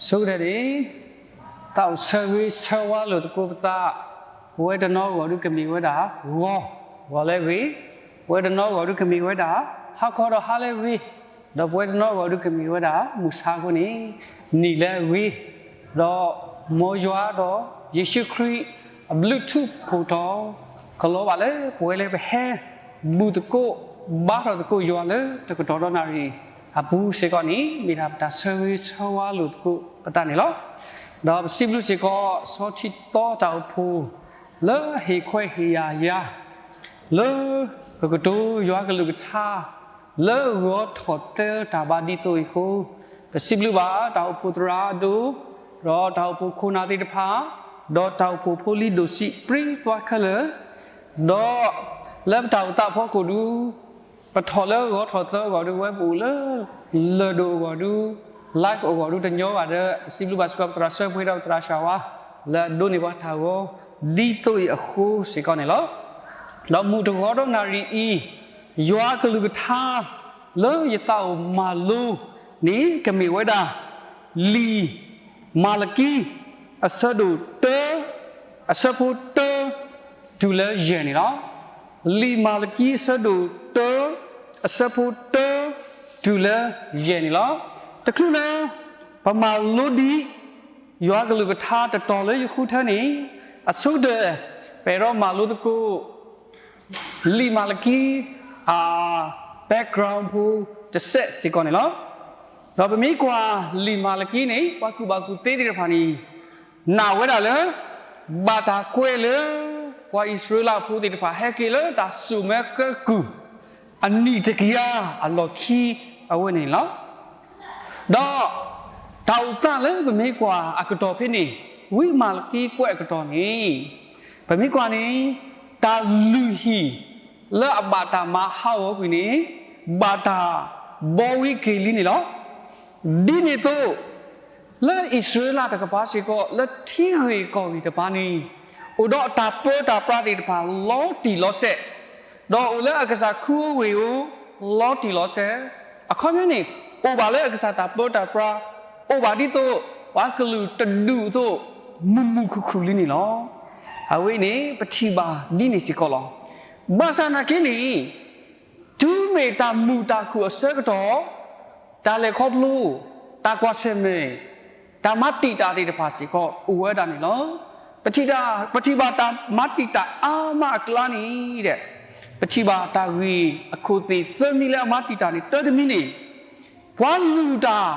ဆိကတၢၢ်န့ၣ်, တၢ်အိၣ်ဆၢဂ့ၤဆၢဝါလိာ်သကိးပသး, ပဝဲတနီၤဂီၢ်ဒုးကမ့ၢ်ဝဲဒၣ် ဂီၤ, ဂီၤလၢအဂ့ၤ, ပဝဲတနီၤဂီၢ်ဒုးကမ့ၢ်ဝဲဒၣ် ဟါခီဒီးဟါလၢအဂ့ၤ, ဒီးပဝဲတနီၤဂီၢ်ဒုးကမ့ၢ်ဝဲဒၣ် မုၢ်ဆါအဃိန့ၣ်, နံၤလၢအဂ့ၤ, ဒီးမ်ယွၤဒီးယ့ၣ်ၡူးခရံာ် အဘျုးထူးဖှိၣ်ထီၣ် ကလီၤဘၣ်လၢပဝဲလၢပဟဲ ဘူၣ်သကိး ဘါထီၣ်သကိးယွၤလၢတကတီၢ်ဒီးနၣ်ရံၣ်အပူၤစ့ၢ်ကီးန့ၣ် မ့ၢ်ဒၣ်ပတၢ်ဆၢဂ့ၤဆၢဝါလိာ်သကိးပသးန့ၣ်လီၤ. ဒီးပစံးဘျုးစ့ၢ်ကီး ဆီထံသီတၢ်အိၣ်ဖှိၣ် လၢအဟ့ၣ်ခွဲးဟ့ၣ်ယာ်ယၤ လၢကကတိၤယွၤကလုၢ်ကထါ လၢဂီၤထီၣ်သၢတၢ်ဘါဒ်သိးအံၤအဃိ, ပစံးဘျုးဘၣ်တၢ်အိၣ်ဖှိၣ်သရၣ်ဒိၣ်, ဒီးတၢ်အိၣ်ဖှိၣ်ခိၣ်နၢ်သ့ၣ်တဖၣ်, ဒီးတၢ်အိၣ်ဖှိၣ်ဖိလံၤဒိၣ်ဆံးပြံသွါခဲလၢာ်, ဒီးလၢပတၢ်အိၣ်သးဖီခိၣ်ဒုး ပထီၣ်လၢဂီၤထီၣ်သၢအဂီၢ်ဒုး ဝဲပအိၣ်လၢ လၢၢ်ဒိၣ်အဂီၢ်ဒုး live အဂီၢ်ဒုးတညီဘၣ်ဒီး ပစံးဘျုးဘၣ်စ့ၢ်ကီးပသရၣ်ဆၢဖိဒီးပသရၣ်စှၤဝါ လၢအဒိးန့ၢ်ပှၤတၢ်ဂီၤ ဒ်သိးအံၤအဃိစ့ၢ်ကီးန့ၣ်လီၤ. ဒီးမုၢ်တဂီၤဒီးနၣ်ရံၣ်အံၤ ယွၤကလုၢ်ကထါ လၢယသးအိၣ်မၤလိန့ၣ် ကမ့ၢ်ဝဲဒၣ် လံာ်မၤလကံ အဆၢဒိၣ်တၢ အဆၢဖိတၢ တုၤလၢယဲၢ်န့ၣ်လီၤ. လံာ်မၤလကံအဆၢဒိၣ်တၢ အဆၢဖိတၢ တုၤလၢယဲၢ်န့ၣ်လီၤ. တချုးလၢ ပမၤလိဒံး ယွၤကလုၢ်ကထါတတီၤလၢယဃုထၢန့ၣ်, အဆိကတၢၢ် ပအဲၣ်ဒိးမၤလိသကိး လံာ်မၤလကံ အ background ဖိတစဲးစ့ၢ်ကီးန့ၣ်လီၤ. ဒီးပမ့ၢ်ကွၢ်လံာ်မၤလကံန့ၣ် ပှၤကူၣ်ဘၣ်ကူၣ်သ့သ့ၣ်တဖၣ်န့ၣ် နာ်ဝဲဒၣ်လၢ ဘၣ်တၢ်ကွဲးလၢ ပှၤအံၣ်စရ့လးဖိသ့ၣ်တဖၣ် ဟဲက့ၤလၢတၢ်စိာ်မၢကဲကုၢ် အနံၣ်တကယၤအလီၢ်ခံအဝဲန့ၣ်လီၤ. ဒီး တၢ်အိၣ်သးလၢပမ့ၢ်ကွၢ်အကတီၢ်ဖဲန့ၣ်, ဝံမၤလကံကွဲးအကတီၢ်န့ၣ်, ပမ့ၢ်ကွၢ်န့ၣ်, တၢ်လုၢ်ဟံၣ်လၢအဘၣ်တၢ်မၤဟးဂီၤကွံာ်န့ၣ်, ဘၣ်တၢ်ဘှီဝံၤက့ၤလံန့ၣ်လီၤ. ဒ်န့ၣ်အသိး, လၢအံၣ်စရ့လးတကပၤစ့ၢ်ကီး လၢထံဂ့ၢ်ကီၢ်ဂ့ၢ်တကပၤန့ၣ်, အိၣ်ဒီးအတၢ်ပၢတၢ်ပြးသ့ၣ်တဖၣ်လီၤတံၢ်လီၤဆဲး, ဒီးအိၣ်လၢအကစၢ်ခူအဂ့ၢ်ဧိၤ လီၤတံၢ်လီၤဆဲး, အခီပညီန့ၣ်, အိၣ်ဘၣ်လၢအကစၢ်တၢ်ပၢတၢ်ပြး, အိၣ်ဘၣ်ဒ်သိး ပှၤကလုာ်တဒူၣ်အသိး မုာ်မုာ်ခုၣ်ခုၣ်လံန့ၣ်လီၤ. အဝဲအံၤန့ၣ် ပထံၣ်ဘၣ်ဒ်န့ၣ်စ့ၢ်ကီးလီၤ. ဘၣ်ဆၣ်နာ်က့န့ၣ်, တုၤမ့ၢ်တၢ်မုာ်တၢ်ခုၣ်အဆၢကတီၢ်, တၢ်လဲၤခီဖျိ, တၢ်ကွၢ်ဆၢၣ်မဲာ်, တၢ်မၤတံာ်တာ်သ့ၣ်တဖၣ်စ့ၢ်ကီး အိၣ်ဝဲဒၣ်န့ၣ်လီၤ. ပထံၣ်တၢ်, ပထံၣ်ဘၣ်တၢ်မၤတံာ်တာ်အါမးအကျါန့ၣ်ဒီး, ပထံၣ်ဘၣ်တၢ်ဂ့ၢ်အခိၣ်သ့ၣ်သၢမံၤလၢအမၤတံာ်တာ်န့ၣ် တၢတမံၤန့ၣ်, ပှၤလုၢ်တၢ်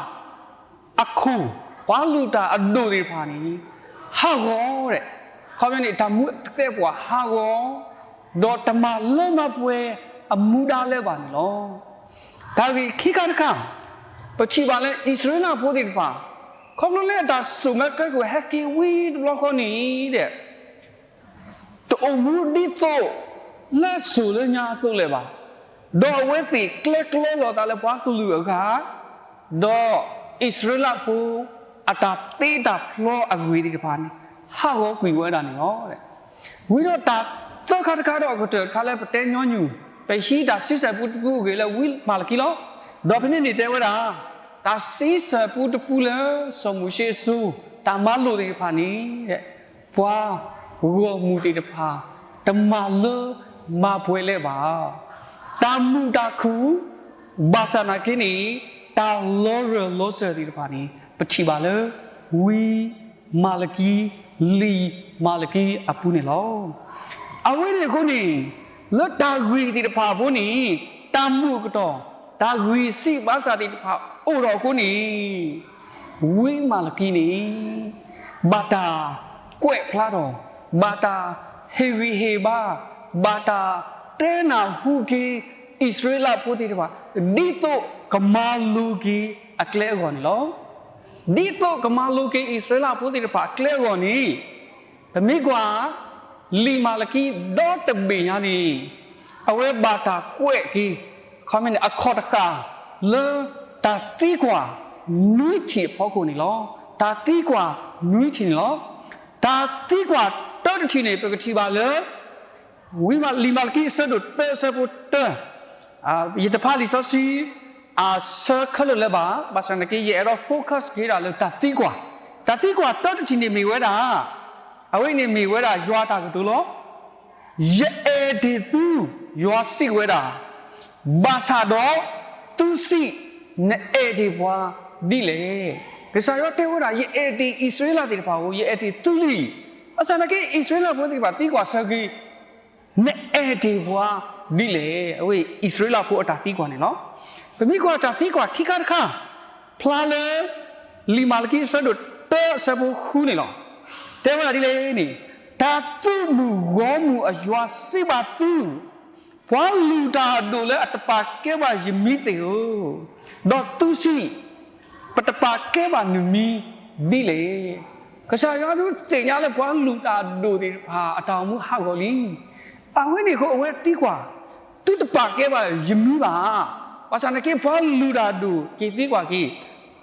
အခိၣ်, ပှၤလုၢ်တၢ်အဒိၣ်သ့ၣ်တဖၣ်န့ၣ်, ဟးဂီၤဒီး, အခီပညီန့ၣ် တၢ်မူတသဲပှၤဟးဂီၤ, ဒီးတမၤလၢမၤပှဲၤအမူဒါလၢၤဘၣ်န့ၣ်လီၤ. တၢ်ဂ့ၢ်ခံခါတခါ, ပထံၣ်ဘၣ်လၢအံၣ်စရ့လးဖိသ့ၣ်တဖၣ်, ခီဖျိလၢအတၢ်စိာ်မၢကဲကုၢ်ဟဲက့ၤဝံၤတဘျီဃီန့ၣ်ဒီး တအိၣ်မူဒ်သိး လၢစိၤလၢညါအသိးလၢၤဘၣ်. ဒီးအဝဲသ့ၣ်ကျဲကျီလိာ်သးလၢပှၤကလုာ်အဂၤ, ဒီးအံၣ်စရ့လးဖိ အတၢ်သ့တၢ်ဖျီအဂ့ၢ်သ့ၣ်တဖၣ်န့ၣ် ဟးဂီၤကွံာ်ဝဲဒၣ်န့ၣ်လီၤ. ဝံၤဒီးတၢ်သၢခါတခါဒီးအကတၢၢ်တခါလၢပတဲညီနုၢ်, ပဟံးတၢ်ဆံဆဲၣ်ပူတပူအဂ့ၢ်လၢဝံမၤလကံလီၤ. ဒီးဖဲန့ၣ်န့ၣ်တဲဝဲဒၣ်, တၢ်ဆံဆဲၣ်ပူတပူလၢစီၤမိၤၡ့အစိၤ, တၢ်မၤလိာ်သ့ၣ်တဖၣ်န့ၣ် ပှၤဂီၢ်မုၢ်သ့ၣ်တဖၣ် တမၤလၢမၤပှဲၤလၢၤဘၣ်. တၢ်မုာ်တၢ်ခုၣ်, ဘၣ်ဆၣ်နာ်က့န့ၣ်, တၢ်လီၤရၢၢ်လီၤစၢၤသ့ၣ်တဖၣ်န့ၣ် ပထံၣ်ဘၣ်လၢ ဝံမၤလကံ, လံာ်မၤလကံအပူၤန့ၣ်လီၤ. အဝဲန့ၣ်အဃိန့ၣ်, လၢတၢ်ဂ့ၢ်သ့ၣ်တဖၣ်အဃိန့ၣ်, တၢ်မုာ်အကတီၢ်, တၢ်ဂ့ၢ်စံးဘၣ်စၢ်သ့ၣ်တဖၣ်အိၣ်ထီၣ်အဃိန့ၣ် ဝံမၤလကံန့ၣ် ဘၣ်တၢ်ကွဲးဖျါထီၣ်, ဘၣ်တၢ်ဟ့ၣ်ဂံၢ်ဟ့ၣ်ဘါ, ဘၣ်တၢ်တဲနၢ်ဟူက့ၤ အံၣ်စရ့လးဖိသ့ၣ်တဖၣ် ဒ်သိးကမၤလိၤက့ၤအကျဲအဂီၢ်န့ၣ်လီၤ. ဒ်သိးကမၤလိၤက့ၤအံၣ်စရ့လးဖိသ့ၣ်တဖၣ်အကျဲအဂီၢ်န့ၣ်, ပမ့ၢ်ကွၢ် လံာ်မၤလကံဒီတဘ့ၣ်ညါန့ၣ်, အဝဲဘၣ်တၢ်ကွဲးက့ၤ, အခီပညီန့ၣ် အခီၣ်တဃာ်လၢတၢ်သံကွၢ်နွံထံၣ်အဖီခိၣ်န့ၣ်လီၤ. တၢ်သံကွၢ်နွံထံၣ်န့ၣ်လီၤ. တၢ်သံကွၢ်တၢတထံၣ်န့ၣ် ပကထံၣ်ဘၣ်လၢ ဝံမၤ, လံာ်မၤလကံအဆၢဒိၣ်တၢအဆၢဖိတၢ, ယတဖးလံာ်စီဆှံ အဆၢခဲလၢာ်လၢၤဘၣ်, ဘၣ်ဆၣ်သနာ်က့ ယအဲၣ်ဒိး focus က့ၤဒၣ်လၢတၢ်သံကွၢ်, တၢ်သံကွၢ်တၢတထံၣ်န့ၣ်မ့ၢ်ဝဲဒၣ်, အဝဲန့ၣ်မ့ၢ်ဝဲဒၣ်ယွၤအတၢ်ကတိၤလီၤ. ယအဲၣ်တ့ၢ်သု, ယွၤစံးဝဲဒၣ်, ဘၣ်ဆၣ်ဒီးသုစံး, နအဲၣ်တ့ၢ်ပှၤဒ်လဲၣ်. ကစၢ်ယွၤတဲဝဲဒၣ် ယအဲၣ်တ့ၢ်အံၣ်စရ့လးသ့ၣ်တဖၣ်ဧၢ, ယအဲၣ်တ့ၢ်သုလံ. ဘၣ်ဆၣ်သနာ်က့ အံၣ်စရ့လးဖိသ့ၣ်တဖၣ်သံကွၢ်ဆၢက့ၤ, နအဲၣ်တ့ၢ်ပှၤဒ်လဲၣ်. အဝဲအံၣ်စရ့လးဖိအတၢ်သံကွၢ်န့ၣ်လီၤ. ပမ့ၢ်ကွၢ်တၢ်သံကွၢ်ခံခါတခါ, ဖျါလၢ လံာ်မၤလကံအဆၢဒိၣ်တၢအဆၢဖိဃုန့ၣ်လီၤ. တဲဝဲဒၣ်ဒ်လဲၣ်န့ၣ်, တၢ်သုးမုၢ်ဂီၤမုၢ်အယွၤစံးဘၣ်သု, ပှၤလုၢ်တၢ်အဒိၣ်လၢအတပာ်ကဲဘၣ်ယမံၤသ့ၣ်ဧၢ, ဒီးသုစံး, ပတပာ်ကဲဘၣ်နမံၤဒ်လဲၣ်. ကစၢ်ယွၤဒုးသ့ၣ်ညါလၢပှၤလုၢ်တၢ်အဒိၣ်သ့ၣ်တဖၣ်အတၢ်အိၣ်မူဟးဂီၤလံ. အဝဲန့ၣ်အဃိအဝဲသံကွၢ်, သုတပာ်ကဲဘၣ်ယမံၤဘၣ်. ဘၣ်ဆၣ်သနာ်က့ ပှၤလုၢ်တၢ်အဒိၣ်က့ၤသံကွၢ်က့ၤ,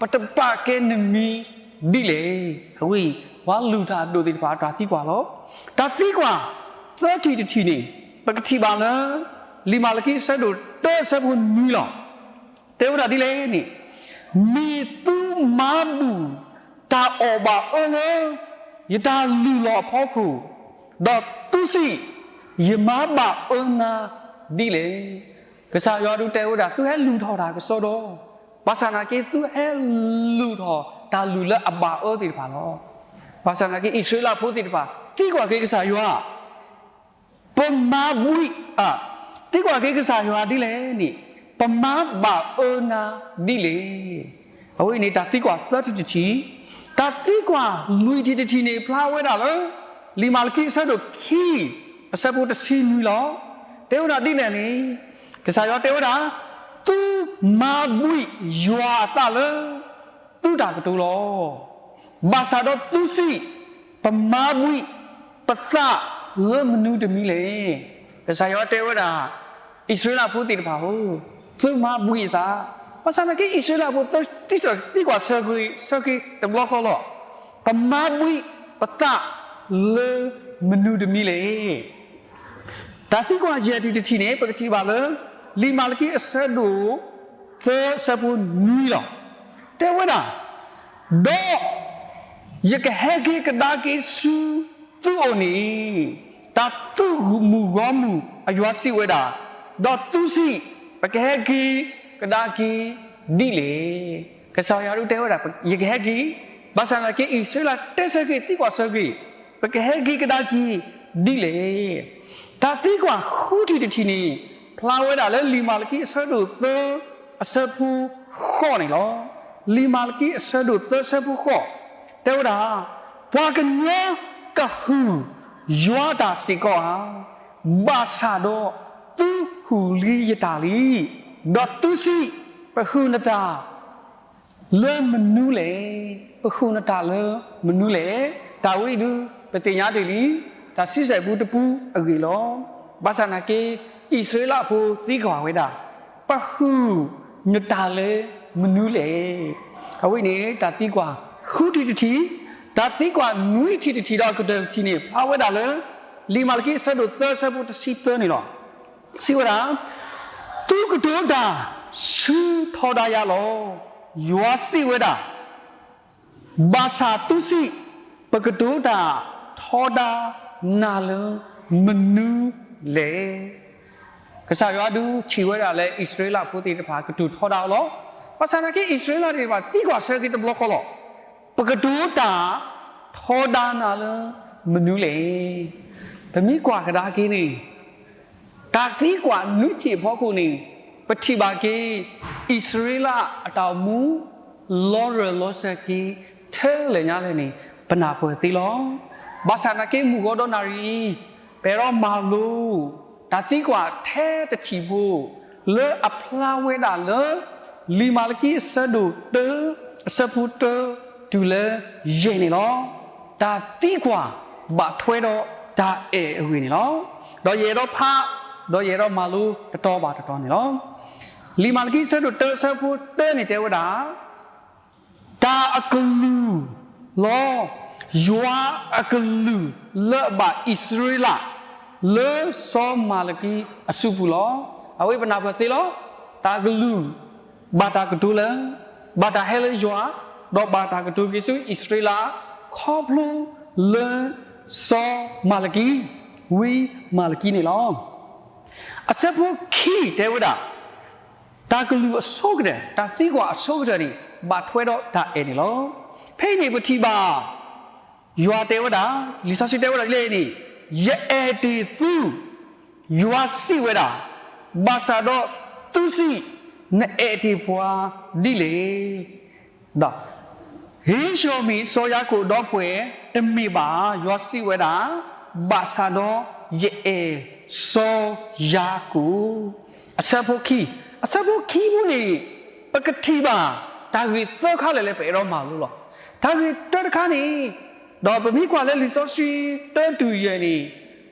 ပတပာ်ကဲနမံၤဒ်လဲၣ်. အဝဲအံၤ ပှၤလုၢ်တၢ်အဒိၣ်သ့ၣ်တဖၣ်အတၢ်သံကွၢ်လီၤ. တၢ်သံကွၢ် သၢထံၣ်တထံၣ်န့ၣ်, ပကထံၣ်ဘၣ်လၢ လံာ်မၤလကံအဆၢဒိၣ်တၢအဆၢဖိနွံလီၤ. တဲဝဲဒၣ်ဒ်လဲၣ်န့ၣ်, မ့ၢ်သုမၤဘူၣ်တၢ်အီၣ်ဘၣ်အၢလၢ ယတၢ်လုၢ်လီၢ်အဖီခိၣ်, ဒီးသုစံး, ယမၤဘၣ်အၢနၤဒ်လဲၣ်. ကစၢ်ယွၤဒုးတဲဝဲဒၣ် သုဟဲလုၢ်ထီၣ်တၢ်ကစီဒီး, ဘၣ်ဆၣ်သနာ်က့ သုဟဲလုၢ်ထီၣ်တၢ်လုၢ်လၢအဘၣ်အၢသ့ၣ်တဖၣ်လီၤ. ဘၣ်ဆၣ်သနာ်က့ အံၣ်စရ့လးဖိသ့ၣ်တဖၣ် သံကွၢ်က့ၤကစၢ်ယွၤ ပမၤဘှံး, သံကွၢ်က့ၤကစၢ်ယွၤဒ်လဲၣ်န့ၣ်, ပမၤဘၣ်အၢနၤဒ်လဲၣ်. အဝဲန့ၣ်တၢ်သံကွၢ်သၢထံၣ်တထံၣ်, တၢ်သံကွၢ်လွံၢ်ထံၣ်တထံၣ်န့ၣ် ဖျါဝဲဒၣ်လၢ လံာ်မၤလကံအဆၢဒိၣ်ခံ အဆၢဖိတဆံနွံလီၤ. တဲဝဲဒၣ်ဒ်လဲၣ်န့ၣ်, ကစၢ်ယွၤတဲဝဲဒၣ်, သုမၤဘှံးယွၤအသးလၢ သုတၢ်ကတိၤလီၤ. ဘၣ်ဆၣ်ဒီးသုစံး, ပမၤဘှံးပသးလၢမနုၤတမံၤလဲၣ်. ကစၢ်ယွၤတဲဝဲဒၣ် အံၣ်စရ့လးဖိသ့ၣ်တဖၣ်ဧၢ, သုမၤဘှံးအသး, ဘၣ်ဆၣ်သနာ်က့ အံၣ်စရ့လးဖိသံကွၢ်ဆၢက့ၤ ဆၢက့ၤတဘျီဃီလီၤ. ပမၤဘှံးပသးလၢမနုၤတမံၤလဲၣ်. တၢ်သံကွၢ်ယဲၢ်ထံၣ်တထံၣ်န့ၣ် ပကထံၣ်ဘၣ်လၢ လံာ်မၤလကံအဆၢဒိၣ်သၢအဆၢဖိနွံလီၤ. တဲဝဲဒၣ်, ဒီးယကဟဲက့ၤကဒါက့ၤဆူသုအိၣ်န့ၣ် တၢ်သုးမုၢ်ဂီၤမုၢ်အယွၤစံးဝဲဒၣ်, ဒီးသုစံး, ပကဟဲက့ၤကဒါက့ၤဒ်လဲၣ်. ကစၢ်ယွၤဒုးတဲဝဲဒၣ် ယကဟဲက့ၤ, ဘၣ်ဆၣ်သနာ်က့ အံၣ်စရ့လးတဲဆၢက့ၤ သံကွၢ်ဆၢက့ၤ, ပကဟဲက့ၤကဒါက့ၤဒ်လဲၣ်. တၢ်သံကွၢ်ဃုထံၣ်တထံၣ်န့ၣ် ဖျါဝဲဒၣ်လၢလံာ်မၤလကံအဆၢဒိၣ်သၢ အဆၢဖိဃိးန့ၣ်လီၤ. လံာ်မၤလကံအဆၢဒိၣ်သၢအဆၢဖိဃိး, တဲဝဲဒၣ်, ပှၤကညီကဟုၣ်ယွၤအတၢ်စ့ၢ်ကီးဧါ, ဘၣ်ဆၣ်ဒီးသုဟုၣ်လံယတၢ်လံ, ဒီးသုစံး, ပဟုၣ်နတၢ် လၢမနုၤလဲၣ်. ပဟုၣ်နတၢ်လၢမနုၤလဲၣ်. တၢ်ဝဲအံၤဒုး ပသ့ၣ်ညါတ့ၢ်လံ, တၢ်ဆံဆဲၣ်ပူတပူအဂ့ၢ်လီၤ. ဘၣ်ဆၣ်သနာ်က့ အံၣ်စရ့လးဖိသံကွၢ်ဝဲဒၣ်, ပဟုၣ်နတၢ်လၢမနုၤလဲၣ်. အဝဲန့ၣ် တၢ်သံကွၢ်ဃုထံၣ်တထံၣ်, တၢ်သံကွၢ်နွံထံၣ်တထံၣ်ဒီးအကတၢၢ်တထံၣ်န့ၣ် ဖျါဝဲဒၣ်လၢ လံာ်မၤလကံအဆၢဒိၣ်သၢအဆၢဖိတဆံသၢန့ၣ်လီၤ. စံးဝဲဒၣ်, သုကတိၤတၢ်ဆူထီဒါယၤလီၤ. ယွၤစံးဝဲဒၣ်, ဘၣ်ဆၣ်သုစံး, ပကတိၤတၢ်ထီဒါနၤလၢမနုၤလဲၣ်. ကစၢ်ယွၤဒုးထံၣ်ဝဲဒၣ်လၢအံၣ်စရ့လးဖိသ့ၣ်တဖၣ် ကတိၤထီဒါအီၤလီၤ. ဘၣ်ဆၣ်သနာ်က့ အံၣ်စရ့လးသ့ၣ်တဖၣ် သံကွၢ်ဆၢက့ၤတဘျီဃီလီၤ. ပကတိၤတၢ်ထီဒါနၤလၢမနုၤလဲၣ်. ပမ့ၢ်ကွၢ်ကဒါက့ၤန့ၣ် တၢ်သံကွၢ်နွံထံၣ်အဖီခိၣ်န့ၣ် ပထံၣ်ဘၣ်က့ၤ အံၣ်စရ့လးအတၢ်အိၣ်မူ လီၤရၢၢ်လီၤစၢၤက့ၤ ထဲလဲၣ်ညါလဲၣ်န့ၣ် ပနၢ်ပၢၢ်သ့လီၤ. ဘၣ်ဆၣ်သနာ်က့ မုၢ်ဂီၤဒီးနၣ်ရံၣ်အံၤ ပအဲၣ်ဒိးမၤလိ တၢ်သံကွၢ်ထဲတထံၣ်ဖိ လၢအဖျါဝဲဒၣ်လၢ လံာ်မၤလကံအဆၢဒိၣ်တၢ အဆၢဖိတၢ တုၤလၢယဲၢ်န့ၣ်လီၤ. တၢ်သံကွၢ်ဘၣ်ထွဲဒီးတၢ်အဲၣ်အဂ့ၢ်န့ၣ်လီၤ. ဒီးယအဲၣ်ဒိးဖး ဒီးယအဲၣ်ဒိးမၤလိတတီၤဘၣ်တတီၤန့ၣ်လီၤ. လံာ်မၤလကံအဆၢဒိၣ်တၢ အဆၢဖိတၢန့ၣ်တဲဝဲဒၣ် တၢ်အကလုၢ်လီၤ. ယွၤအကလုၢ်လၢအဘၣ်အံၣ်စရ့လး လၢစီၤမၤလကံအစုပူၤလီၤ. အဝဲပနၢ်ပၢၢ်သ့လီၤ. တၢ်ကလုၢ် ဘၣ်တၢ်ကတိၤလၢ ဘၣ်တၢ်ဟဲလၢယွၤ, ဒီးဘၣ်တၢ်ကတိၤက့ၤဆူအံၣ်စရ့လး ခီဖျိလၢစီၤမၤလကံ, ဝံမၤလကံန့ၣ်လီၤ. အဆၢဖိခံတဲဝဲဒၣ်, တၢ်ကလုၢ်အဆိကတၢၢ်, တၢ်သံကွၢ်အဆိကတၢၢ်န့ၣ် ဘၣ်ထွဲဒီးတၢ်အဲၣ်န့ၣ်လီၤ. ဖဲအံၤန့ၣ်ပထံၣ်ဘၣ် ယွၤတဲဝဲဒၣ်, လံာ်စီဆှံတဲဝဲဒၣ်ဒ်လဲၣ်န့ၣ်, ယအဲၣ်တ့ၢ်သု, ယွၤစံးဝဲဒၣ်, ဘၣ်ဆၣ်ဒီးသုစံး, နအဲၣ်တ့ၢ်ပှၤဒ်လဲၣ်. ဒီး ယ့ၣ်ၡီၣ်မ့ၢ်စီၤယၤကိာ်ဒီပုၢ်ဝဲၢ်, တမ့ၢ်ဘၣ်, ယွၤစံးဝဲဒၣ်, ဘၣ်ဆၣ်ဒီးယအဲၣ်စီၤယၤကိာ်. အဆၢဖိခံ, အဆၢဖိခံပူၤန့ၣ် ပကထံၣ်ဘၣ် တၢ်ဂ့ၢ်သၢခါလၢာ်လၢပအဲၣ်ဒိးမၤလိလီၤ. တၢ်ဂ့ၢ်တၢတခါန့ၣ်, ဒီးပမ့ၢ်ကွၢ်လၢလံာ်စီဆှံတၢတုၤယဲၢ်န့ၣ်,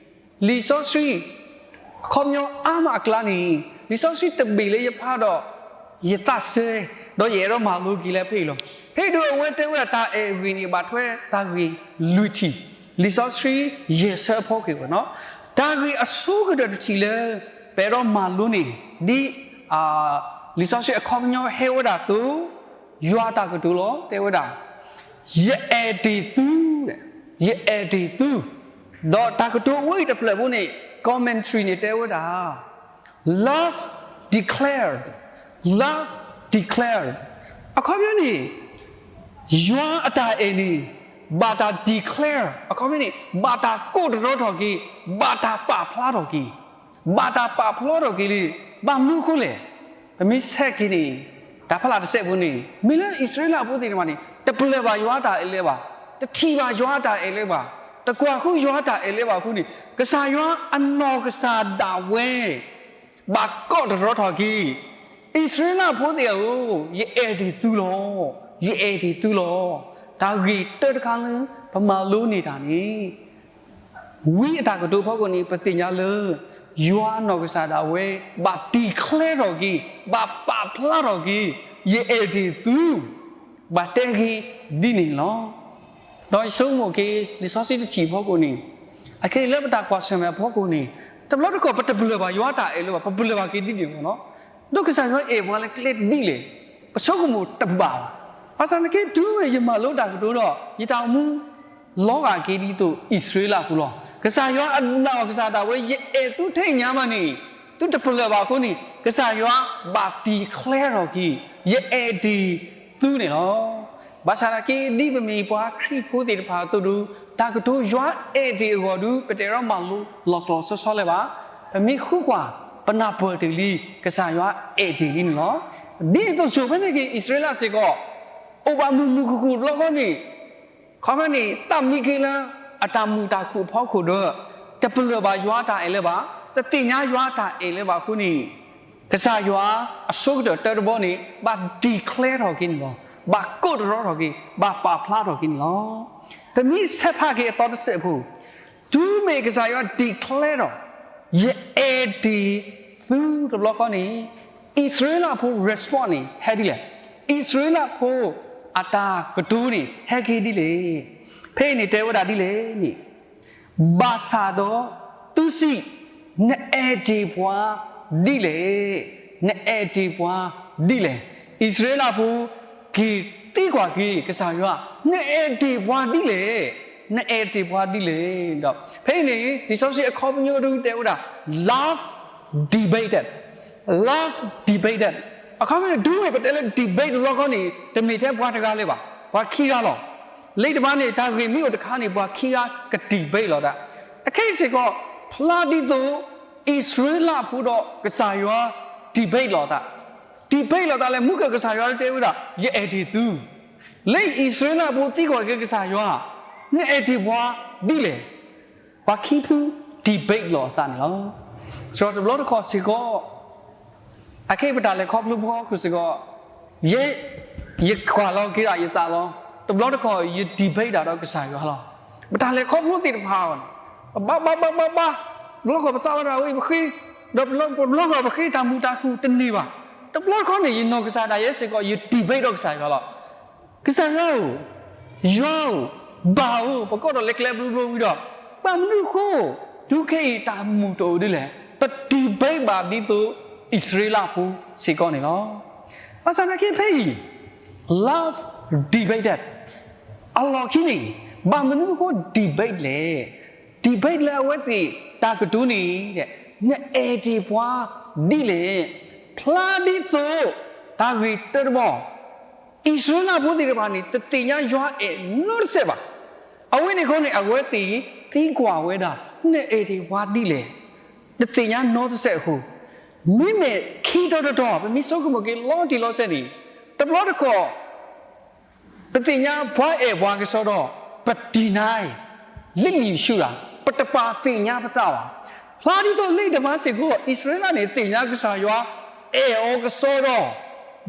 လံာ်စီဆှံ အခီပညီအါမးအကျါန့ၣ်, လံာ်စီဆှံတဘ့ၣ်လၢယဖးဒီး ယသးစဲ, ဒီးယအဲၣ်ဒိးမၤလိက့ၤလၢဖဲအံၤလီၤ. ဖဲအံၤဒီးအဝဲတဲဝဲဒၣ်တၢ်အဲၣ်ဂ့ၢ်န့ၣ် ဘၣ်ထွဲတၢ်ဂ့ၢ်လွံၢ်ထံၣ်, လံာ်စီဆှံယဲၢ်ဆၢအဖီခိၣ်ဝဲနီၤ. တၢ်ဂ့ၢ်အဆိကတၢၢ်တထံၣ်လၢ ပအဲၣ်ဒိးမၤလိန့ၣ်, ဒ် လံာ်စီဆှံအခီပညီဟဲဝဲဒၣ်အသိး, ယွၤအတၢ်ကတိၤလီၤ, တဲဝဲဒၣ်, ယအဲၣ်တ့ၢ်သု, ယအဲၣ်တ့ၢ်သု. ဒီးတၢ်ကတိၤအဝဲအံၤတဖျၢၣ်ဖိန့ၣ် commentary န့ၣ်တဲဝဲဒၣ်, love declared, love declared. အခီပညီန့ၣ် ယွၤအတၢ်အဲၣ်န့ၣ် ဘၣ်တၢ် declare, အခီပညီန့ၣ် ဘၣ်တၢ်ကိးတရီထီၣ်က့ၤ, ဘၣ်တၢ်ပာ်ဖျါထီၣ်က့ၤ, ဘၣ်တၢ်ပာ်ဖျါထီၣ်က့ၤလံ, ဘၣ်မနုၤအဃိလဲၣ်. ပမ့ၢ်ဆဲးက့ၤန့ၣ် တၢ်ဖးလၢ်တစဲးဖိန့ၣ် မ့ၢ်လၢအံၣ်စရ့လးဖိသ့ၣ်တဖၣ်န့ၣ် တပလၢၢ်ဘၣ်ယွၤအတၢ်အဲၣ်လၢၤဘၣ်, တထံၣ်ဘၣ်ယွၤအတၢ်အဲၣ်လၢၤဘၣ်, တကွၢ်ဃုယွၤအတၢ်အဲၣ်လၢၤဘၣ်အဃိန့ၣ် ကစၢ်ယွၤအနီၢ်ကစၢ်ဒၣ်ဝဲ ဘၣ်ကိးတရီထီၣ်က့ၤ အံၣ်စရ့လးဖိသ့ၣ်ဧၢ, ယအဲၣ်တ့ၢ်သုလီၤ, ယအဲၣ်တ့ၢ်သုလီၤ. တၢ်ဂ့ၢ်တၢတခါလၢ ပမၤလိန့ၢ်တၢ်န့ၣ် ဝံအတၢ်ကတိၤဖီခိၣ်န့ၣ် ပသ့ၣ်ညါလၢ ယွၤအနီၢ်ကစၢ်ဒၣ်ဝဲ ဘၣ် declare ထီၣ်က့ၤ, ဘၣ်ပာ်ဖျါထီၣ်က့ၤ, ယအဲၣ်တ့ၢ်သု, ဘၣ်တဲက့ၤဒ်န့ၣ်လီၤ. ဒီးယဆိကမိၣ်က့ၤ လံာ်စီဆှံတထံၣ်ဖီခိၣ်န့ၣ်, အခဲအံၤလၢပတၢ်ကွၢ်ဆၢၣ်မဲာ်ဖီခိၣ်န့ၣ်, တဘျီတခီၣ်ပတပလၢၢ်ဘၣ်ယွၤအတၢ်အဲၣ်လၢၤဘၣ်, ပပလၢၢ်ဘၣ်က့ၤဒ်န့ၣ်မ့ၢ်နီၤ. ဒီးကစၢ်ယွၤအဲၣ်ပှၤလၢကျဲဒ်လဲၣ်, ပဆိကမိၣ်တဘၣ်ဘၣ်. ဘၣ်ဆၣ်သနာ်က့ တုၤမ့ၢ်ယမၤလိတၢ်ကတိၤဒီး ယတၢ်အိၣ်မူ လီၤဂာ်က့ၤဒ်သိးအံၣ်စရ့လးဖိလီၤ. ကစၢ်ယွၤအနီၢ်ကစၢ်ဒၣ်ဝဲ ယအဲၣ်သုထဲညါမးန့ၣ်, သုတပလၢၢ်ဘၣ်အဃိန့ၣ် ကစၢ်ယွၤဘၣ် declare ထီၣ်က့ၤ ယအဲၣ်တ့ၢ်သုန့ၣ်လီၤ. ဘၣ်ဆၣ်သနာ်က့ ဒ်ပမ့ၢ်ပှၤခရံာ်ဖိသ့ၣ်တဖၣ်အသိးဒီး တၢ်ကတိၤယွၤအဲၣ်တ့ၢ်အဂီၢ်ဒီး ပတအဲၣ်ဒိးမၤလိလီၤလီၤဆီဆီလၢၤဘၣ်. ပမ့ၢ်ဃုကွၢ် ပနၢ်ပၢၢ်တ့ၢ်လံ ကစၢ်ယွၤအဲၣ်တ့ၢ်လံန့ၣ်လီၤ. ဒ်သိးဆိၣ်ဖဲန့ၣ်က့ၤ အံၣ်စရ့လးစ့ၢ်ကီး အိၣ်ဘၣ်မုာ်မုာ်ခုၣ်ခုၣ်တဘျီဃီန့ၣ်, ခီဖျိန့ၣ် သးမံက့ၤလၢ အတၢ်မုာ်တၢ်ခုၣ်အဖီခိၣ်ဒီး တပလၢၢ်ဘၣ်ယွၤအတၢ်အဲၣ်လၢၤဘၣ်, တသ့ၣ်ညါယွၤအတၢ်အဲၣ်လၢၤဘၣ်အဃိန့ၣ်, ကစၢ်ယွၤအဆိကတၢၢ်တၢတဘီန့ၣ် ဘၣ် declare ထီၣ်က့ၤန့ၣ်လီၤ. ဘၣ်ကိးတရီထီၣ်က့ၤ, ဘၣ်ပာ်ဖျါထီၣ်က့ၤန့ၣ်လီၤ. ပမ့ၢ်ဆဲးဖးက့ၤအသီတစဲးဖိ, တုၤမ့ၢ်ကစၢ်ယွၤ declare ဒီး ယအဲၣ်တ့ၢ်သုတဘျီဃီန့ၣ်, အံၣ်စရ့လးဖိ response န့ၣ် ဟဲဒ်လဲၣ်. အံၣ်စရ့လးဖိအတၢ်ကတိၤန့ၣ် ဟဲက့ၤဒ်လဲၣ်. ဖဲအံၤန့ၣ်တဲဝဲဒၣ်ဒ်လဲၣ်န့ၣ်, ဘၣ်ဆၣ်ဒီးသုစံး, နအဲၣ်တ့ၢ်ပှၤဒ်လဲၣ်, နအဲၣ်တ့ၢ်ပှၤဒ်လဲၣ်. အံၣ်စရ့လးဖိ က့ၤသံကွၢ်က့ၤကစၢ်ယွၤ, နအဲၣ်တ့ၢ်ပှၤဒ်လဲၣ်, နအဲၣ်တ့ၢ်ပှၤဒ်လဲၣ်. ဒီးဖဲအံၤန့ၣ် လံာ်စီဆှံအခီပညီဒုးတဲဝဲဒၣ် love debated, love debated. အခီပညီဒုးမ့ၢ်ပတဲလၢ debate တဘျီဃီန့ၣ် တမ့ၢ်ထဲပှၤတဂၤလၢၤဘၣ်, ပှၤခံဂၤလီၤ. လၢတဘၣ်န့ၣ် တၢ်ဂ့ၢ်မ့ၢ်အိၣ်တခါန့ၣ် ပှၤခံဂၤက debate လီၤဒၣ်. အခဲအံၤစ့ၢ်ကီး ဖျါဒ်သိး အံၣ်စရ့လးဖိဒီးကစၢ်ယွၤ debate လီၤသး, debate လီၤသးလၢမူကၢ်ကစၢ်ယွၤတဲဝဲဒၣ် ယအဲၣ်တ့ၢ်သု, လၢအံၣ်စရ့လးဖိသံကွၢ်က့ၤကစၢ်ယွၤ, နအဲၣ်တ့ၢ်ပှၤဒ်လဲၣ်. ပှၤခံဖု debate လီၤအသးန့ၣ်လီၤ. စးထီၣ်တဘျီတခီၣ်စ့ၢ်ကီး, အခဲအံၤပတၢ်လဲၤခီဖျိဖီခိၣ်စ့ၢ်ကီး, ယဲ ယကွၢ်လီၤက့ၤဒၣ်ယသးလီၤ. တဘျီတခီၣ်ယ debate ဒၣ်ဒီးကစၢ်ယွၤလီၤ. ပတၢ်လဲၤခီဖျိသ့ၣ်တဖၣ်အံၤန့ၣ် ပဘါဘါဘါဘါဘါ, တဘျီတခီၣ်ပသးလီၤတၢ်ဝဲပဃ့, ဒီးတဘျီတခီၣ်ပဃ့တၢ်မုာ်တၢ်ခုၣ်တန့ၢ်ဘၣ်. တဘျီတခီၣ်န့ၣ် ယနီၢ်ကစၢ်ဒၣ်ယဲစ့ၢ်ကီး ယ debate ဒီးကစၢ်ယွၤလီၤ. ကစၢ်ယွၤဧၢ, ယွၤဧၢ, ဘၣ်ဧၢ, ပကိးဒီးလဲၤကျဲဘျိဘျိဝံၤဒီး, ဘၣ်မနုၤအဃိ တုၤခဲအံၤတၢ်မုာ်တအိၣ်ဒ်လဲၣ်. ပ debate ဘၣ်ဒ်သိးအံၣ်စရ့လးဖိစ့ၢ်ကီးန့ၣ်လီၤ. ဘၣ်ဆၣ်သနာ်က့ဖဲအံၤ love divided အလီၢ်ခံန့ၣ် ဘၣ်မနုၤအဃိ debate လဲၣ်. debate လၢအဝဲသ့ၣ်တၢ်ကတိၤန့ၣ် နအဲၣ်ဒိးပှၤဒ်လဲၣ်. ဖျါဒ်သိး တၢ်ဂ့ၢ်တၢတဘီ အံၣ်စရ့လးဖိသ့ၣ်တဖၣ်န့ၣ် တသ့ၣ်ညါယွၤအဲၣ်နီတစဲးဘၣ်. အဝဲန့ၣ်အဃိန့ၣ် အဝဲသ့ၣ်သံကွၢ်ဝဲဒၣ် နအဲၣ်ဒိးပှၤဒ်လဲၣ်. တသ့ၣ်ညါနီတစဲးအဃိ, မ့မ့ၢ်ခံတီၤတတီၤ ပမ့ၢ်ဆိကမိၣ်က့ၤလီၤတံၢ်လီၤဆဲးန့ၣ် တဘျီတခီၣ် ပသ့ၣ်ညါပှၤအဲၣ်ပှၤကစီဒီး ပ deny လံာ်လံာ်ဆူၣ်တၢ်, ပတပာ်သ့ၣ်ညါပသးဘၣ်. ဖျါဒ်သိးလံာ်တမါစ့ၢ်ကီး အံၣ်စရ့လးန့ၣ် သ့ၣ်ညါကစၢ်ယွၤအဲၣ်အီၤကစီဒီ,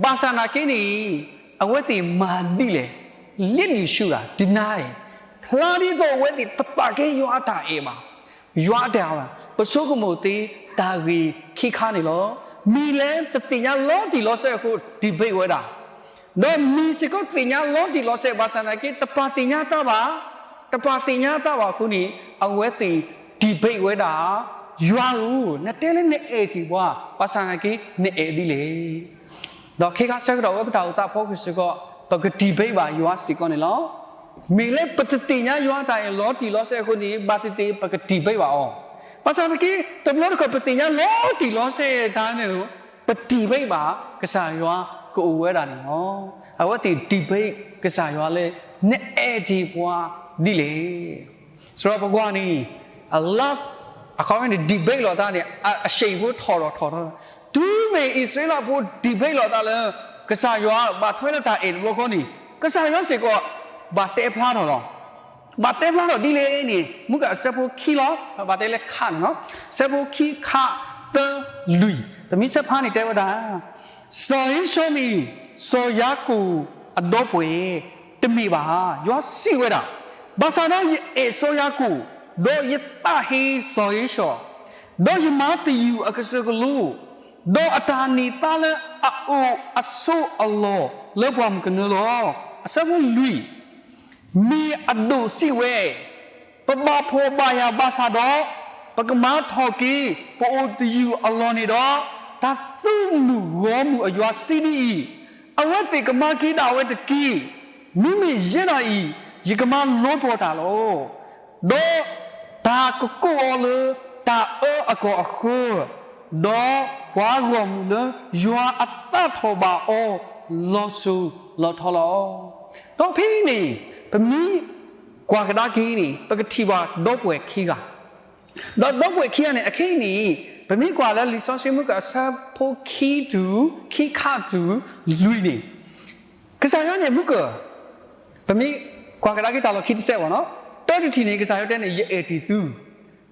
ဘၣ်ဆၣ်သနာ်က့န့ၣ် အဝဲသ့ၣ်မၤဒ်လဲၣ်, လံာ်လံာ်ဆူၣ်တၢ် deny, ဖျါဒ်သိးအဝဲသ့ၣ်တပာ်ကဲယွၤအတၢ်အဲၣ်ဘၣ်. ယွၤအတၢ်အဲၣ်ဘၣ်, ပဆိကမိၣ်သ့တၢ်ဂ့ၢ်ခံခါန့ၣ်လီၤ. မ့ၢ်လၢတသ့ၣ်ညါလီၤတံၢ်လီၤဆဲးအဃိ debate ဝဲဒၣ်, ဒီးမ့ၢ်စ့ၢ်ကီးသ့ၣ်ညါလီၤတံၢ်လီၤဆဲး ဘၣ်ဆၣ်သနာ်က့ တပာ်သ့ၣ်ညါသးဘၣ်, တပာ်သ့ၣ်ညါသးဘၣ်အဃိန့ၣ် အဝဲသ့ၣ် debate ဝဲဒၣ် ယွၤဧၢ, နတဲလၢနအဲၣ်ဒိးပှၤ ဘၣ်ဆၣ်သနာ်က့ နအဲၣ်ဒ်လဲၣ်. ဒီးခဲခါဆၢကတီၢ်ဝဲပတၢ်အိၣ်သးဖီခိၣ်စ့ၢ်ကီး ပက debate ဘၣ်ယွၤစ့ၢ်ကီးန့ၣ်လီၤ. မ့ၢ်လၢပတသ့ၣ်ညါယွၤအတၢ်အဲၣ်လီၤတံၢ်လီၤဆဲးအဃိန့ၣ် ဘၣ်သ့ၣ်သ့ၣ်ပက debate ဘၣ်အီၤ, ဘၣ်ဆၣ်သနာ်က့ တဘျီတခီၣ်ပသ့ၣ်ညါလီၤတံၢ်လီၤဆဲးတၢ်န့ၣ် ပ debate ဘၣ်ကစၢ်ယွၤကအိၣ်ဝဲဒၣ်န့ၣ်လီၤ. အဝဲသ့ၣ် debate ကစၢ်ယွၤလၢ နအဲၣ်ဒိးပှၤဒ်လဲၣ်. စရီပကွၢ်န့ၣ် အ love အခီပညီန့ၣ် debate လိာ်သးန့ၣ် အ အရှိန်ဖိထီၣ်ထီၣ်ထီၣ်ထီၣ်, တုၤမ့ၢ်အံၣ်စရ့လးဖိ debate လိာ်သးလၢ ကစၢ်ယွၤဘၣ်ထွဲလၢတၢ်အဲၣ်တဘျီဃီန့ၣ် ကစၢ်ယွၤစ့ၢ်ကီး ဘၣ်တဲဖျါထီၣ်လီၤ. ဘၣ်တဲဖျါထီၣ်ဒ်လဲၣ်န့ၣ် မူကၣ်အဆၢဖိခံလီၤ, ဘၣ်တဲလၢခးန့ၣ်လီၤ. အဆၢဖိခံ ခး သၢ လွံၢ်, ပမ့ၢ်ဆဲးဖးန့ၣ်တဲဝဲဒၣ် စီၤဧ့ၡီၤမ့ၢ် စီၤယၤကိာ်အဒီပုၢ်ဝဲၢ်တမ့ၢ်ဘၣ်. ယွၤစံးဝဲဒၣ်, ဘၣ်ဆၣ်ဒီးယအဲၣ်စီၤယၤကိာ်, ဒီးယသးဟ့စီၤဧ့ၡီၤ, ဒီးယမၤသယုၢ်အကစၢၢ်ကလိ, ဒီးအတၢ်န့ၢ်သါလၢအအိၣ်အဆိးအလီၢ်လၢပှၢ်မုၢ်ကနၢလီၤ. အဆၢဖိလွံၢ်, မ့ၢ်အဒိၣ်စံးဝဲ, ပဘၣ်ဖှီၣ်ဘၣ်ယာ်ဘၣ်ဆၣ်ဒီး, ပကမၤထီၣ်က့ၤ ပအိၣ်သယုၢ်အလီၢ်န့ၣ်ဒီး, တၢ်သုးမုၢ်ဂီၢ်မုၢ်အယွၤစံးဒ်အံၤ, အဝဲသ့ၣ်ကမၤက့ၤဒၣ်ဝဲတက့ၢ်. မ့မ့ၢ်ယဲဒၣ်အံၤ, ယကမၤလီၤပှီၢ်တၢ်လီၤ. ဒီးတၢ်ကကိးအီၤလၢတၢ်အၢအကီၢ်အဃၢၤ, ဒီးပှၤဂီၢ်မုၢ်လၢယွၤအသးထီၣ်ဘၣ်အီၤလီၤစိၤလီၤထီလီၤ. ဒီးဖဲအံၤန့ၣ် ပမ့ၢ်ကွၢ်ကဒါက့ၤန့ၣ် ပကထံၣ်ဘၣ်ဒီပုၢ်ဝဲၢ်ခံဂၤ, ဒီးဒီပုၢ်ဝဲၢ်ခံဂၤန့ၣ် အခဲအံၤန့ၣ် ပမ့ၢ်ကွၢ်လၢလံာ်စီဆှံမူကၣ်အဆၢဖိခံတုၤ ခံခးတုၤ လွံၢ်န့ၣ် ကစၢ်ယွၤန့ၣ်မူကၣ် ပမ့ၢ်ကွၢ်ကဒါက့ၤတၢ်လီၢ်ခံတစဲးဘၣ်နီၤ, တၢတထံၣ်န့ၣ် ကစၢ်ယွၤတဲန့ၣ် ယအဲၣ်တ့ၢ်သု,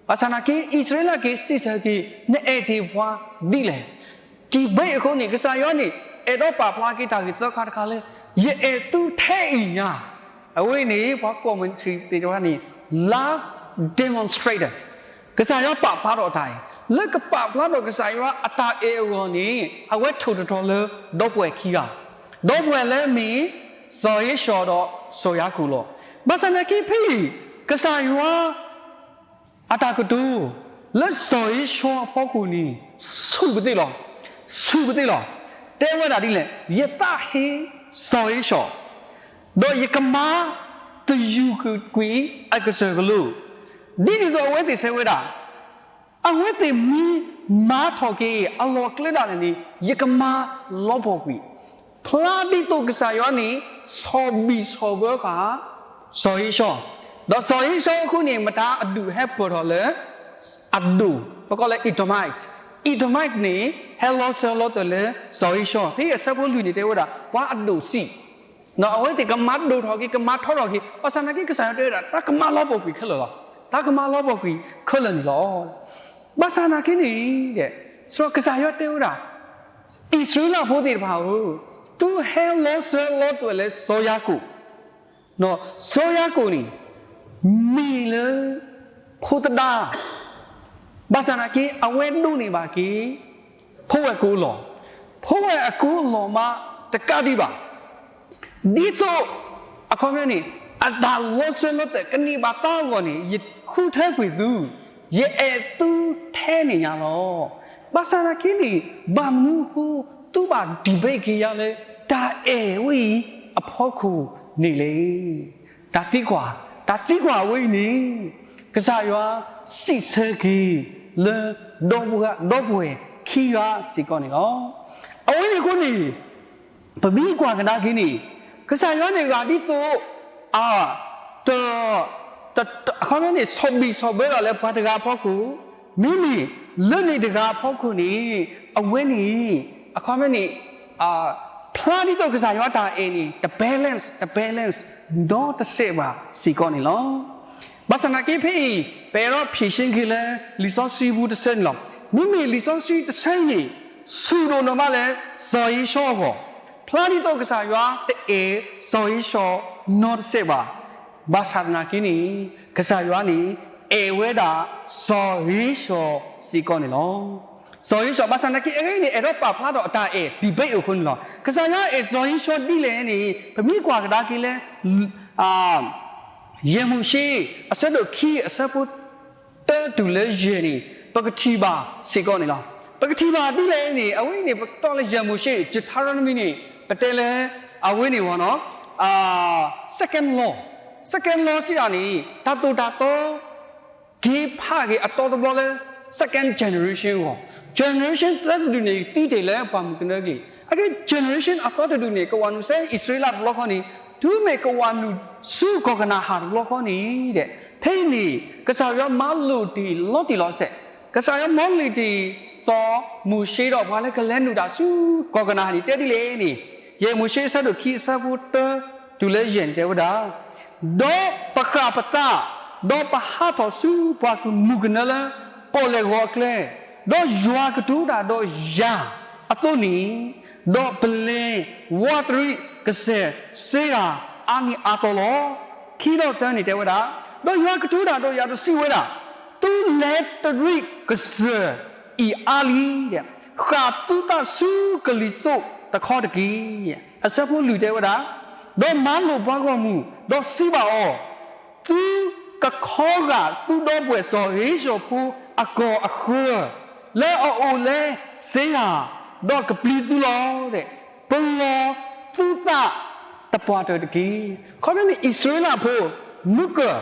ဘၣ်ဆၣ်သနာ်က့ အံၣ်စရ့လးက့ၤစံးဆၢက့ၤ နအဲၣ်တ့ၢ်ပှၤဒ်လဲၣ်. debate အဃိန့ၣ် ကစၢ်ယွၤန့ၣ် အဲၣ်ဒိးပာ်ဖျါက့ၤတၢ်ဂ့ၢ်သၢခါတခါလၢ ယအဲၣ်သုထဲအံၤညါ, အဝဲန့ၣ် ပှၤ commentary သ့ၣ်တဖၣ်န့ၣ် love demonstrated ကစၢ်ယွၤပာ်ဖျါထီၣ်တၢ်အံၤ, လၢကပာ်ဖျါထီၣ်ကစၢ်ယွၤအတၢ်အဲၣ်အဂီၢ်န့ၣ် အဝဲထိၣ်တထီၣ်လၢဒီပုၢ်ဝဲၢ်ခံဂၤ, ဒီပုၢ်ဝဲၢ်လၢမ့ၢ် စီၤဧ့ၡီၤဒီးစီၤယၤကိာ်လီၤ. ဘၣ်ဆၣ်သနာ်က့ဖဲအံၤ ကစၢ်ယွၤ အတၢ်ကတိၤ လၢစီၤဧ့ၡီၤအဖီခိၣ်န့ၣ် ဆူၣ်ပသ့ၣ်လီၤ, ဆူၣ်ပသ့ၣ်လီၤ. တဲဝဲဒၣ်ဒ်လဲၣ်, ယသးဟ့စီၤဧ့ၡီၤ, ဒီးယကမၤသယုၢ်ကွံာ်အကစၢၢ်ကလိ, ဒ်န့ၣ်အသိးအဝဲသ့ၣ်စံးဝဲဒၣ် အဝဲသ့ၣ်မ့ၢ်မၤထီၣ်က့ၤအလီၢ်ကျဲဒၣ်လဲာ်န့ၣ် ယကမၤလီၤပှီၢ်ကွံာ်, ဖျါဒ်သိးကစၢ်ယွၤန့ၣ် ဆီၣ်ဘံၣ်ဆီၣ်ဘၢဃာ် စီၤဧ့ၡီၤ, ဒီးစီၤဧ့ၡီၤအဃိန့ၣ် မတၤအဒူၣ်ဟဲပၢၢ်ထီၣ်လၢ အဒိၣ်, ပကိးလၢ Edomite, Edomite န့ၣ် ဟဲလီၤစၢၤလီၤသွဲၣ်လၢစီၤဧ့ၡီၤ, ဖဲအဆၢဖိလွံၢ်န့ၣ်တဲဝဲဒၣ် ပှၤအဒိၣ်စံး အဝဲသ့ၣ်ကမၤဒိၣ်ထီၣ်က့ၤ ကမၤထီထီၣ်က့ၤ, ဘၣ်ဆၣ်သနာ်က့ကစၢ်ယွၤတဲဝဲဒၣ် တၢ်ကမၤလီၤပှီၢ်ကွံာ်ခဲလၢာ်လီၤ, တၢ်ကမၤလီၤပှီၢ်ကွံာ်ခဲလၢာ်န့ၣ်လီၤ. ဘၣ်ဆၣ်သနာ်က့န့ၣ် ဒီး ကစၢ်ယွၤတဲဝဲဒၣ် အံၣ်စရ့လးဖိသ့ၣ်တဖၣ်ဧၢ, သုဟဲလီၤစၢၤလီၤသွဲၣ်လၢစီၤယၤကိာ်, စီၤယၤကိာ်န့ၣ် မ့ၢ်လၢ ဖိသဒါ ဘၣ်ဆၣ်သနာ်က့ အဝဲဒိးန့ၢ်ဘၣ်က့ၤ ဖိဝဲၢ်ကိးလီၢ်, ဖိဝဲၢ်အကိးလီၢ်မးတကးဒံးဘၣ်, ဒ်သိး အခီပညီန့ၣ် အတၢ်လီၤစၢၤလီၤသွဲၣ်ကန့ၢ်ဘၣ်တၢ်အဂီၢ်န့ၣ် ယဃုထၢကွံာ်သု, ယအဲၣ်သုထဲန့ၣ်ညါလီၤ. ဘၣ်ဆၣ်သနာ်က့န့ၣ် ဘၣ်မနုၤအဃိ သုဘၣ် debate က့ၤယၤလၢ တၢ်အဲၣ်ဝဲအံၤအဖီခိၣ်န့ၣ်လဲၣ်. တၢ်သံကွၢ်, တၢ်သံကွၢ်အဝဲအံၤန့ၣ် ကစၢ်ယွၤစံးဆၢက့ၤလၢ ဒီပုၢ်ဝဲၢ်ခံဂၤစ့ၢ်ကီးန့ၣ်လီၤ. အဝဲန့ၣ်အဃိန့ၣ် ပမ့ၢ်ကွၢ်ကဒါက့ၤန့ၣ် ကစၢ်ယွၤန့ၣ်ဂာ်ဒ်သိး တ အခီပညီန့ၣ် ဆီၣ်ဘံၣ်ဆီၣ်ဘၢဒၣ်လၢပှၤတဂၤအဖီခိၣ်, မ့မ့ၢ်လၢန့ၣ်တဂၤအဖီခိၣ်န့ၣ် အဝဲန့ၣ် အခီပညီန့ၣ် ဖျါဒ်သိးကစၢ်ယွၤတၢ်အဲၣ်န့ၣ် တ balance တ balance နီတစဲးဘၣ်စ့ၢ်ကီးန့ၣ်လီၤ. ဘၣ်ဆၣ်သနာ်က့ဖဲအံၤ ပအဲၣ်ဒိးဖံးရှင်းက့ၤလၢ လံာ်စီဆှံပူၤတဆၢန့ၣ်လီၤ. မ့မ့ၢ်လံာ်စီဆှံတဆၢအံၤန့ၣ် ဆူၣ်ဒိၣ်နီၢ်မးလၢ စီၤဧ့ၡီၤအဂီၢ်, ဖျါဒ်သိးကစၢ်ယွၤတအဲၣ်စီၤဧ့ၡီၤနီတစဲးဘၣ်. ဘၣ်ဆၣ်သနာ်က့န့ၣ် ကစၢ်ယွၤန့ၣ် အဲၣ်ဝဲဒၣ်စီၤဧ့ၡီၤစ့ၢ်ကီးန့ၣ်လီၤ. စီၤဧ့ၡီၤ ဘၣ်ဆၣ်သနာ်က့ အဂ့ၢ်န့ၣ် အဲၣ်ဒိးပာ်ဖျါထီၣ်အတၢ်အဲၣ် debate အဃိန့ၣ်လီၤ. ကစၢ်ယွၤအဲၣ်စီၤဧ့ၡီၤဒ်လဲၣ်န့ၣ် ပမ့ၢ်ကွၢ်ကဒါက့ၤလၢ ယဲၢ်မိၤၡ့ အဆၢဒိၣ်ခံ အဆၢဖိ တၢတုၤလၢယဲၢ်န့ၣ် ပကထံၣ်ဘၣ်စ့ၢ်ကီးန့ၣ်လီၤ. ပကထံၣ်ဘၣ်ဒ်လဲၣ်န့ၣ် အဝဲန့ၣ် ပကတီၢ်လၢယဲၢ်မိၤၡ့ Deuteronomy န့ၣ် ပတဲလၢ အဝဲန့ၣ်ဝဲနီၤ second law, second law စံးဒၣ်န့ၣ် တၢ်သိၣ်တၢ်သီ က့ၤဖးက့ၤအတီတဘျီလၢ second generation အဂီၢ်, generation သၢတဒူၣ်န့ၣ် သံတ့ၢ်လၢပှၢ်မုၢ်ကနၢက့ၤ, အဂ့ၢ် generation အသီတဒူၣ်န့ၣ် ကဝၤနုာ်ဆူအံၣ်စရ့လးတဘျီဃီန့ၣ် တုၤမ့ၢ်ကဝၤနုာ်ဆူကီၢ်ကနၤအၣ်တဘျီဃီန့ၣ်ဒီး ဖဲအံၤန့ၣ် ကစၢ်ယွၤမၤလိာ်တ့ၢ်လီၤတံၢ်လီၤဆဲး, ကစၢ်ယွၤမၤလိာ်တ့ၢ်စီၤမိၤၡ့ဒီးပှၤလၢကလဲၤနုာ်တၢ်ဆူကီၢ်ကနၤအၣ်န့ၣ် တဲဒ်လဲၣ်န့ၣ် ယဲၢ်မိၤၡ့အဆၢဒိၣ်ခံ အဆၢဖိတၢတုၤလၢယဲၢ်န့ၣ် တဲဝဲဒၣ် ဒီးပဃၣ်ပသး, ဒီးပဟးထီၣ်ဆူပှၢ်မုၢ်ကနၢလၢ ပီၣ်လဲၣ်ဂီၤအကျဲ, ဒီးယွၤကတိၤတၢ်ဒီးယၤအသိးန့ၣ်, ဒီးပလဲၤဝးတရံးကစၢၢ်စ့ယၤအါနံၤအါသီလီၤ. ခံဒီးသၢန့ၣ်တဲဝဲဒၣ်, ဒီးယွၤကတိၤတၢ်ဒီးယၤဒီးစံးဝဲဒၣ်, သုလဲၤတရံးကစၢၢ်အံၤအါလံ, ဃၣ်သုသးဆူကလံၤစိးတခီတက့ၢ်. အဆၢဖိလွံၢ်တဲဝဲဒၣ်, ဒီးမၤလိာ်ပှၤဂီၢ်မုၢ်, ဒီးစံးဘၣ်အီၤ, သုကခီဂာ်သုဒီပုၢ်ဝဲၢ်စီၤဧ့ၡီၤဖိအကီၢ်အဃၢၤ, လၢအအိၣ်လၢစ့ယၤ, ဒီးကပျံၤသုလီၤ. ပလီၢ်သုသးတပှၢ်တၢၢ်တက့ၢ်. ခီဖျိန့ၣ် အံၣ်စရ့လးဖိ မုၢ်ကၢၢ်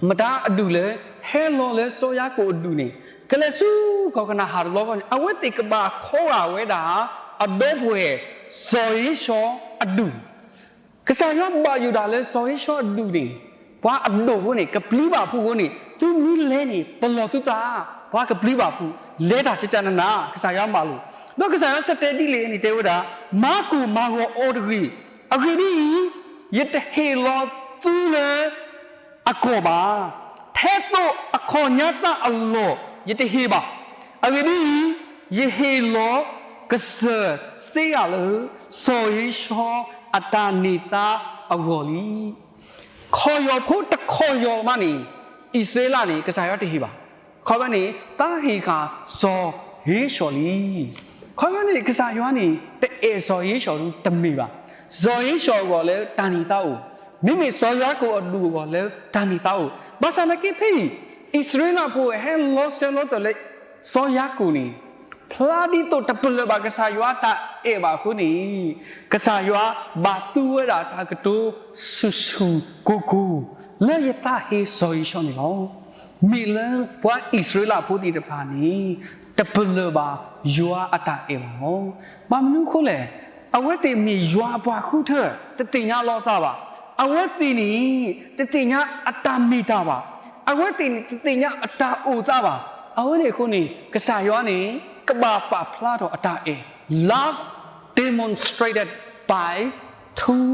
မတၤအဒူၣ်လၢ ဟဲလီၤလၢစီၤယၤကိာ်အဒူၣ်န့ၣ် ကလဲၤဆူကီၢ်ကနၤအၣ်တဘျီဃီန့ၣ် အဝဲသ့ၣ်ကဘၣ်ခီဂာ်ဝဲဒၣ် အဒီပုၢ်ဝဲၢ်စီၤဧ့ၡီၤအဒူၣ်, ကစၢ်ယွၤဘၣ်ယိၣ်တၢ်လၢစီၤဧ့ၡီၤအဒူၣ်န့ၣ် ပှၤအဒိၣ်ဖိန့ၣ် ကပျံၤဘၣ်ဖုးအဃိန့ၣ် သုမ့ၢ်လဲၤန့ၣ် ပလီၢ်သုသး, ပှၤကပျံၤဘၣ်ဖုး, လဲၤတၢ်ကကနနၤ, ကစၢ်ယွၤမၤလိာ်, ဒီးကစၢ်ယွၤဆၢတဲာ်ဒ်လဲၣ်န့ၣ် တဲဝဲဒၣ်, မၤကိၢ်မၤဂီၤအီၤတဂ့ၤ, အဂ့ၢ်ဒ်အံၤ, ယတဟ့ၣ်လီၤသုလၢ အကီၢ်ဘၣ်, ထဲသိးအခီၣ်ညါသးအလီၢ် ယတဟ့ၣ်ဘၣ်. အဂ့ၢ်ဒ်အံၤ, ယဟ့ၣ်လီၤကစၢၢ်စ့ယၤလၢ စီၤဧ့ၡီၤအတၢ်န့ၢ်သါအဂီၢ်လံ. ခီၣ်ယီၢ်ဖိတခီၣ်ယီၢ်မးန့ၣ် အံၣ်စရ့လးန့ၣ် ကစၢ်ယွၤတဟ့ၣ်ဘၣ်. ခီဖျိန့ၣ် တၢ်ဟ့ၣ်ဃာ်စီၤဧ့ၡီၤလံ. ခီဖျိန့ၣ် ကစၢ်ယွၤန့ၣ် တအဲၣ်စီၤဧ့ၡီၤဒုတမ့ၢ်ဘၣ်. စီၤဧ့ၡီၤအဂီၢ်လၢတၢ်န့ၢ်သါအိၣ်, မ့မ့ၢ်စီၤယၤကိာ်အဒူၣ်အဂီၢ်လၢတၢ်န့ၢ်သါအိၣ်. ဘၣ်ဆၣ်သနာ်က့ဖဲအံၤ အံၣ်စရ့လးဖိဟဲလီၤဆၢလီၤသွဲၣ်လၢ စီၤယၤကိာ်န့ၣ် ဖျါဒ်သိးတပလၢၢ်ဘၣ်ကစၢ်ယွၤတၢ်အဲၣ်ဘၣ်အဃိန့ၣ်, ကစၢ်ယွၤဘၣ်သူဝဲဒၣ်တၢ်ကတိၤဆူၣ်ဆူၣ်ကိၢ်ကိၢ် လၢယသးဟ့စီၤဧ့ၡီၤန့ၣ်လီၤ. မ့ၢ်လၢပှၤအံၣ်စရ့လးဖိသ့ၣ်တဖၣ်န့ၣ် တပလၢၢ်ဘၣ်ယွၤအတၢ်အဲၣ်ဘၣ်လီၤ. ဘၣ်မနုၤအဃိလဲၣ်, အဝဲသ့ၣ်မ့ၢ်ယွၤအပှၤဃုထၢ တသ့ၣ်ညါလီၤအသးဘၣ်. အဝဲသ့ၣ်န့ၣ် တသ့ၣ်ညါအတၢ်မ့ၢ်တၢ်ဘၣ်. အဝဲသ့ၣ်န့ၣ် တသ့ၣ်ညါအတၢ်အိၣ်သးဘၣ်. အဝဲန့ၣ်အဃိန့ၣ် ကစၢ်ယွၤန့ၣ် ကဘၣ်ပာ်ဖျါထီၣ်အတၢ်အဲၣ် love demonstrated by two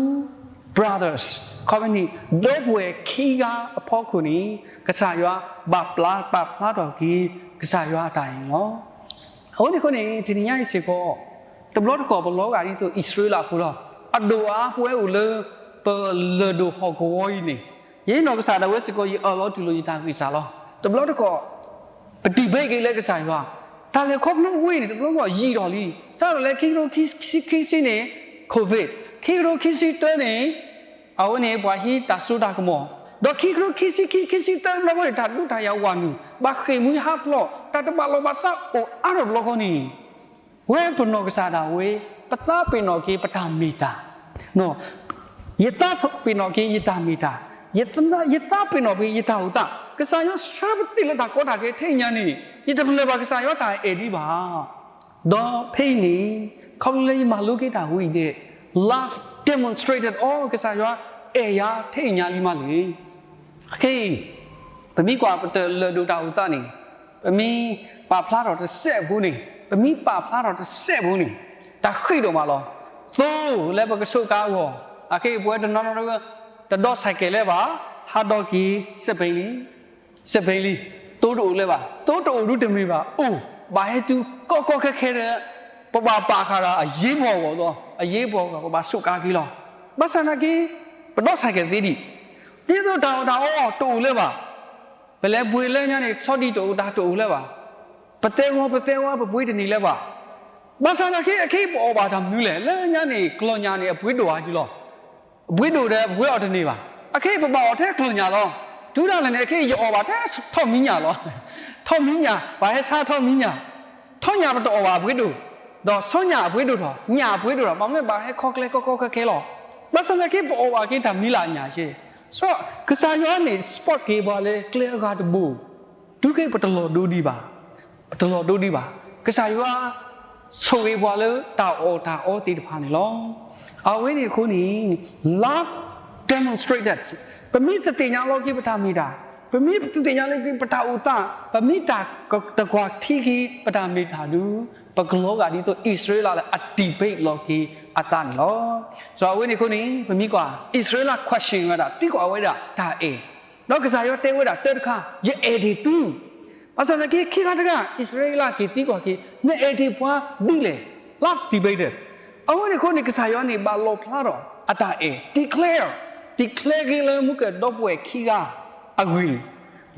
brothers ခီဖျိန့ၣ် ဒီပုၢ်ဝဲၢ်ခံဂၤအဖီခိၣ်န့ၣ် ကစၢ်ယွၤဘၣ်ပာ်ဖျါထီၣ်က့ၤ ကစၢ်ယွၤအတၢ်အဲၣ်န့ၣ်လီၤ. အဃိန့ၣ်အဃိန့ၣ် တနံၤညါအံၤစ့ၢ်ကီး တဘျီတခီၣ်ပလီၤဂာ်ဒ်သိးအံၣ်စရ့လးဖိလီၤ. အဒိၣ်အါပဝဲအိၣ်လၢ ပလၢၢ်ဒိၣ်ဟီၣ်ကဝီၤအံၤန့ၣ် ယနီၢ်ကစၢ်ဒၣ်ဝဲစ့ၢ်ကီး ယအၢၣ်လီၤတူၢ်လိာ်ယတၢ်ဂံၢ်စၢ်လီၤ. တဘျီတခီၣ် ပ debate က့ၤလၢကစၢ်ယွၤ, တၢ်လဲၤခီဖျိဝ့ၢ်န့ၣ် တဘျီတခီၣ်ယံာ်ထီၣ်လံ. စးထီၣ်လၢခံကထိခံဆံန့ၣ် COVID, ခံကထိခံဆံတၢန့ၣ် အဝဲန့ၣ် ပှၤဟံးတၢ်စိတၢ်ကမီၤ, ဒီးခံကထိခံဆံခံ ခံဆံသၢတဘျီဃီန့ၣ် တၢ်ဒုးတၢ်ယၤဝၤနုာ်, ဘၣ်ဃ့ၢ်မှံဟးဖျိး, တၢ်တဘၣ်လိာ်ဘၣ်စးအိၣ်အါထီၣ်တဘျီဃီန့ၣ် ဝဲပနီၢ်ကစၢ်ဒၣ်ဝဲ, ပသးပ့ၤနီၣ်က့ၤပတၢ်မ့ၢ်တၢ်, ယသးပ့ၤနီၣ်က့ၤယတၢ်မ့ၢ်တၢ်, ယသးပ့ၤနီၣ်က့ၤယတၢ်အိၣ်သး, ကစၢ်ယွၤဆှၢပသ့ၣ်လၢတၢ်ကီတၢ်ခဲထဲအံၤညါန့ၣ်, ယတပလၢၢ်ဘၣ်ကစၢ်ယွၤတၢ်အဲၣ်ဒံးဘၣ်. ဒီးဖဲအံၤန့ၣ်, ခီဖျိလၢယမၤလိက့ၤတၢ်ဝံၤအံၤဒီး, love demonstrated all ကစၢ်ယွၤအဲၣ်ယၤထဲအံၤညါလံမးလံ. အခဲအံၤ, ပမ့ၢ်ကွၢ်ပတလၢၢ်ဒိၣ်တၢ်အိၣ်သးန့ၣ်, ပမ့ၢ်ပာ်ဖျါထီၣ်တစဲးဖိန့ၣ်, ပမ့ၢ်ပာ်ဖျါထီၣ်တစဲးဖိန့ၣ်, တၢ်ဃံးဒိၣ်မးလီၤ. သိလၢပကဆိးကါအဂီၢ်, အခဲအံၤပဝဲတနီၤနီၤ, တဒိးစဲးကဲးလၢၤဘၣ်, ဟးဒိးက့ၤစပဲလံ, စပဲလံ, သိတအိၣ်လၢၤဘၣ်, သိတအိၣ်ဒုတမ့ၢ်ဘၣ်, အိၣ်, ဘၣ်ဟဲတုၤကီကီခဲခဲဒီး, ပဘၣ်ပာ်ဃာ်ဒီးအရေးပေါ်အဂီၢ်လီၤ, အရေးပေါ်အဂီၢ် ပဘၣ်ဆိးကါက့ၤလီၤ. ဘၣ်ဆၣ်သနာ်က့, ပဒိးစဲးကဲးသ့ဒံး, ဒ်သိးတၢ်အီၣ်တၢ်အီတအိၣ်လၢၤဘၣ်, ပလဲၤပှ့ၤလၢညါန့ၣ် ဆီဒံၣ်တအိၣ်တၢ်တအိၣ်လၢၤဘၣ်, ပသဲဝီပသဲဝါပပှ့ၤတန့ၢ်လၢၤဘၣ်. ဘၣ်ဆၣ်သနာ်က့ အခဲအံၤပအီၣ်ဘၣ်တၢ်မနုၤလဲၣ်, လၢညါန့ၣ် ကျီၢ်ညၣ်န့ၣ် အပှ့ၤဒိၣ်အါက့လီၤ. အပှ့ၤဒိၣ်ဒီးပဝဲအီၣ်တန့ၢ်ဘၣ်. အခဲအံၤပဘၣ်အီၣ်ထဲကျီၢ်ညၣ်လီၤ. တုၤဒၣ်လဲာ်န့ၣ် အခဲအံၤ ယအီၣ်ဘၣ်ထဲထီၣ်မံညၣ်လီၤ. ထီၣ်မံညၣ်, ပှၤဟဲဆါထီၣ်မံညၣ်, ထီၣ်ညၣ်ပတအီၣ်ဘၣ်အပှ့ၤဒိၣ်, ဒီးဆီညၣ်အပှ့ၤဒိၣ်ထီၣ်, ညၣ်အပှ့ၤဒိၣ်ထီၣ်, ဘၣ်မနုၤဘၣ်ဟဲခီကျဲကီကီခဲခဲလီၤ. ဘၣ်ဆၣ်သနာ်က့ ပအီၣ်ဘၣ်က့ၤတၢ်မံၤလၢအညၣ်က့, ကစၢ်ယွၤန့ၣ် support က့ၤပှၤလၢကျဲအဂၤတဘိ, တုၤခဲအံၤပတလီၤဒိဒံးဘၣ်, ပတလီၤဒိဒံးဘၣ်. ကစၢ်ယွၤ ဆိၣ်ဂ့ၤပှၤလၢတၢ်အီၣ်တၢ်အီသ့ၣ်တဖၣ်န့ၣ်လီၤ. အဝဲန့ၣ်အဃိန့ၣ်, love demonstrated, ပမ့ၢ်တသ့ၣ်ညါလီၤက့ၤပတၢ်မ့ၢ်တၢ်, ပမ့ၢ်တသ့ၣ်ညါလီၤက့ၤပတၢ်အိၣ်သး, ပမ့ၢ်တၢ်တကွၢ်ထံက့ၤပတၢ်မ့ၢ်တၢ်ဒုး, ပကလီၤဂာ်ဒ်သိးအံၣ်စရ့လးလၢအ debate လီၤက့ၤအသးန့ၣ်လီၤ. အဝဲန့ၣ်အဃိန့ၣ်, ပမ့ၢ်ကွၢ် အံၣ်စရ့လး question ဝဲဒၣ်, သံကွၢ်ဝဲဒၣ်တၢ်အဲၣ်, ဒီးကစၢ်ယွၤတဲဝဲဒၣ်တၢ်တခါ, ယအဲၣ်ဒံးသု ဘၣ်ဆၣ်သနာ်က့ ခံခါတခါ အံၣ်စရ့လးက့ၤသံကွၢ်က့ၤ, နအဲၣ်ဒံးပှၤဒ်လဲၣ်, love debate. အဝဲန့ၣ်အဃိန့ၣ် ကစၢ်ယွၤန့ၣ် ဘၣ်လီၣ်ဖျါထီၣ်အတၢ်အဲၣ်, declare, declare က့ၤလၢမူကဒီပုၢ်ဝဲၢ်ခံဂၤအဂ့ၢ်,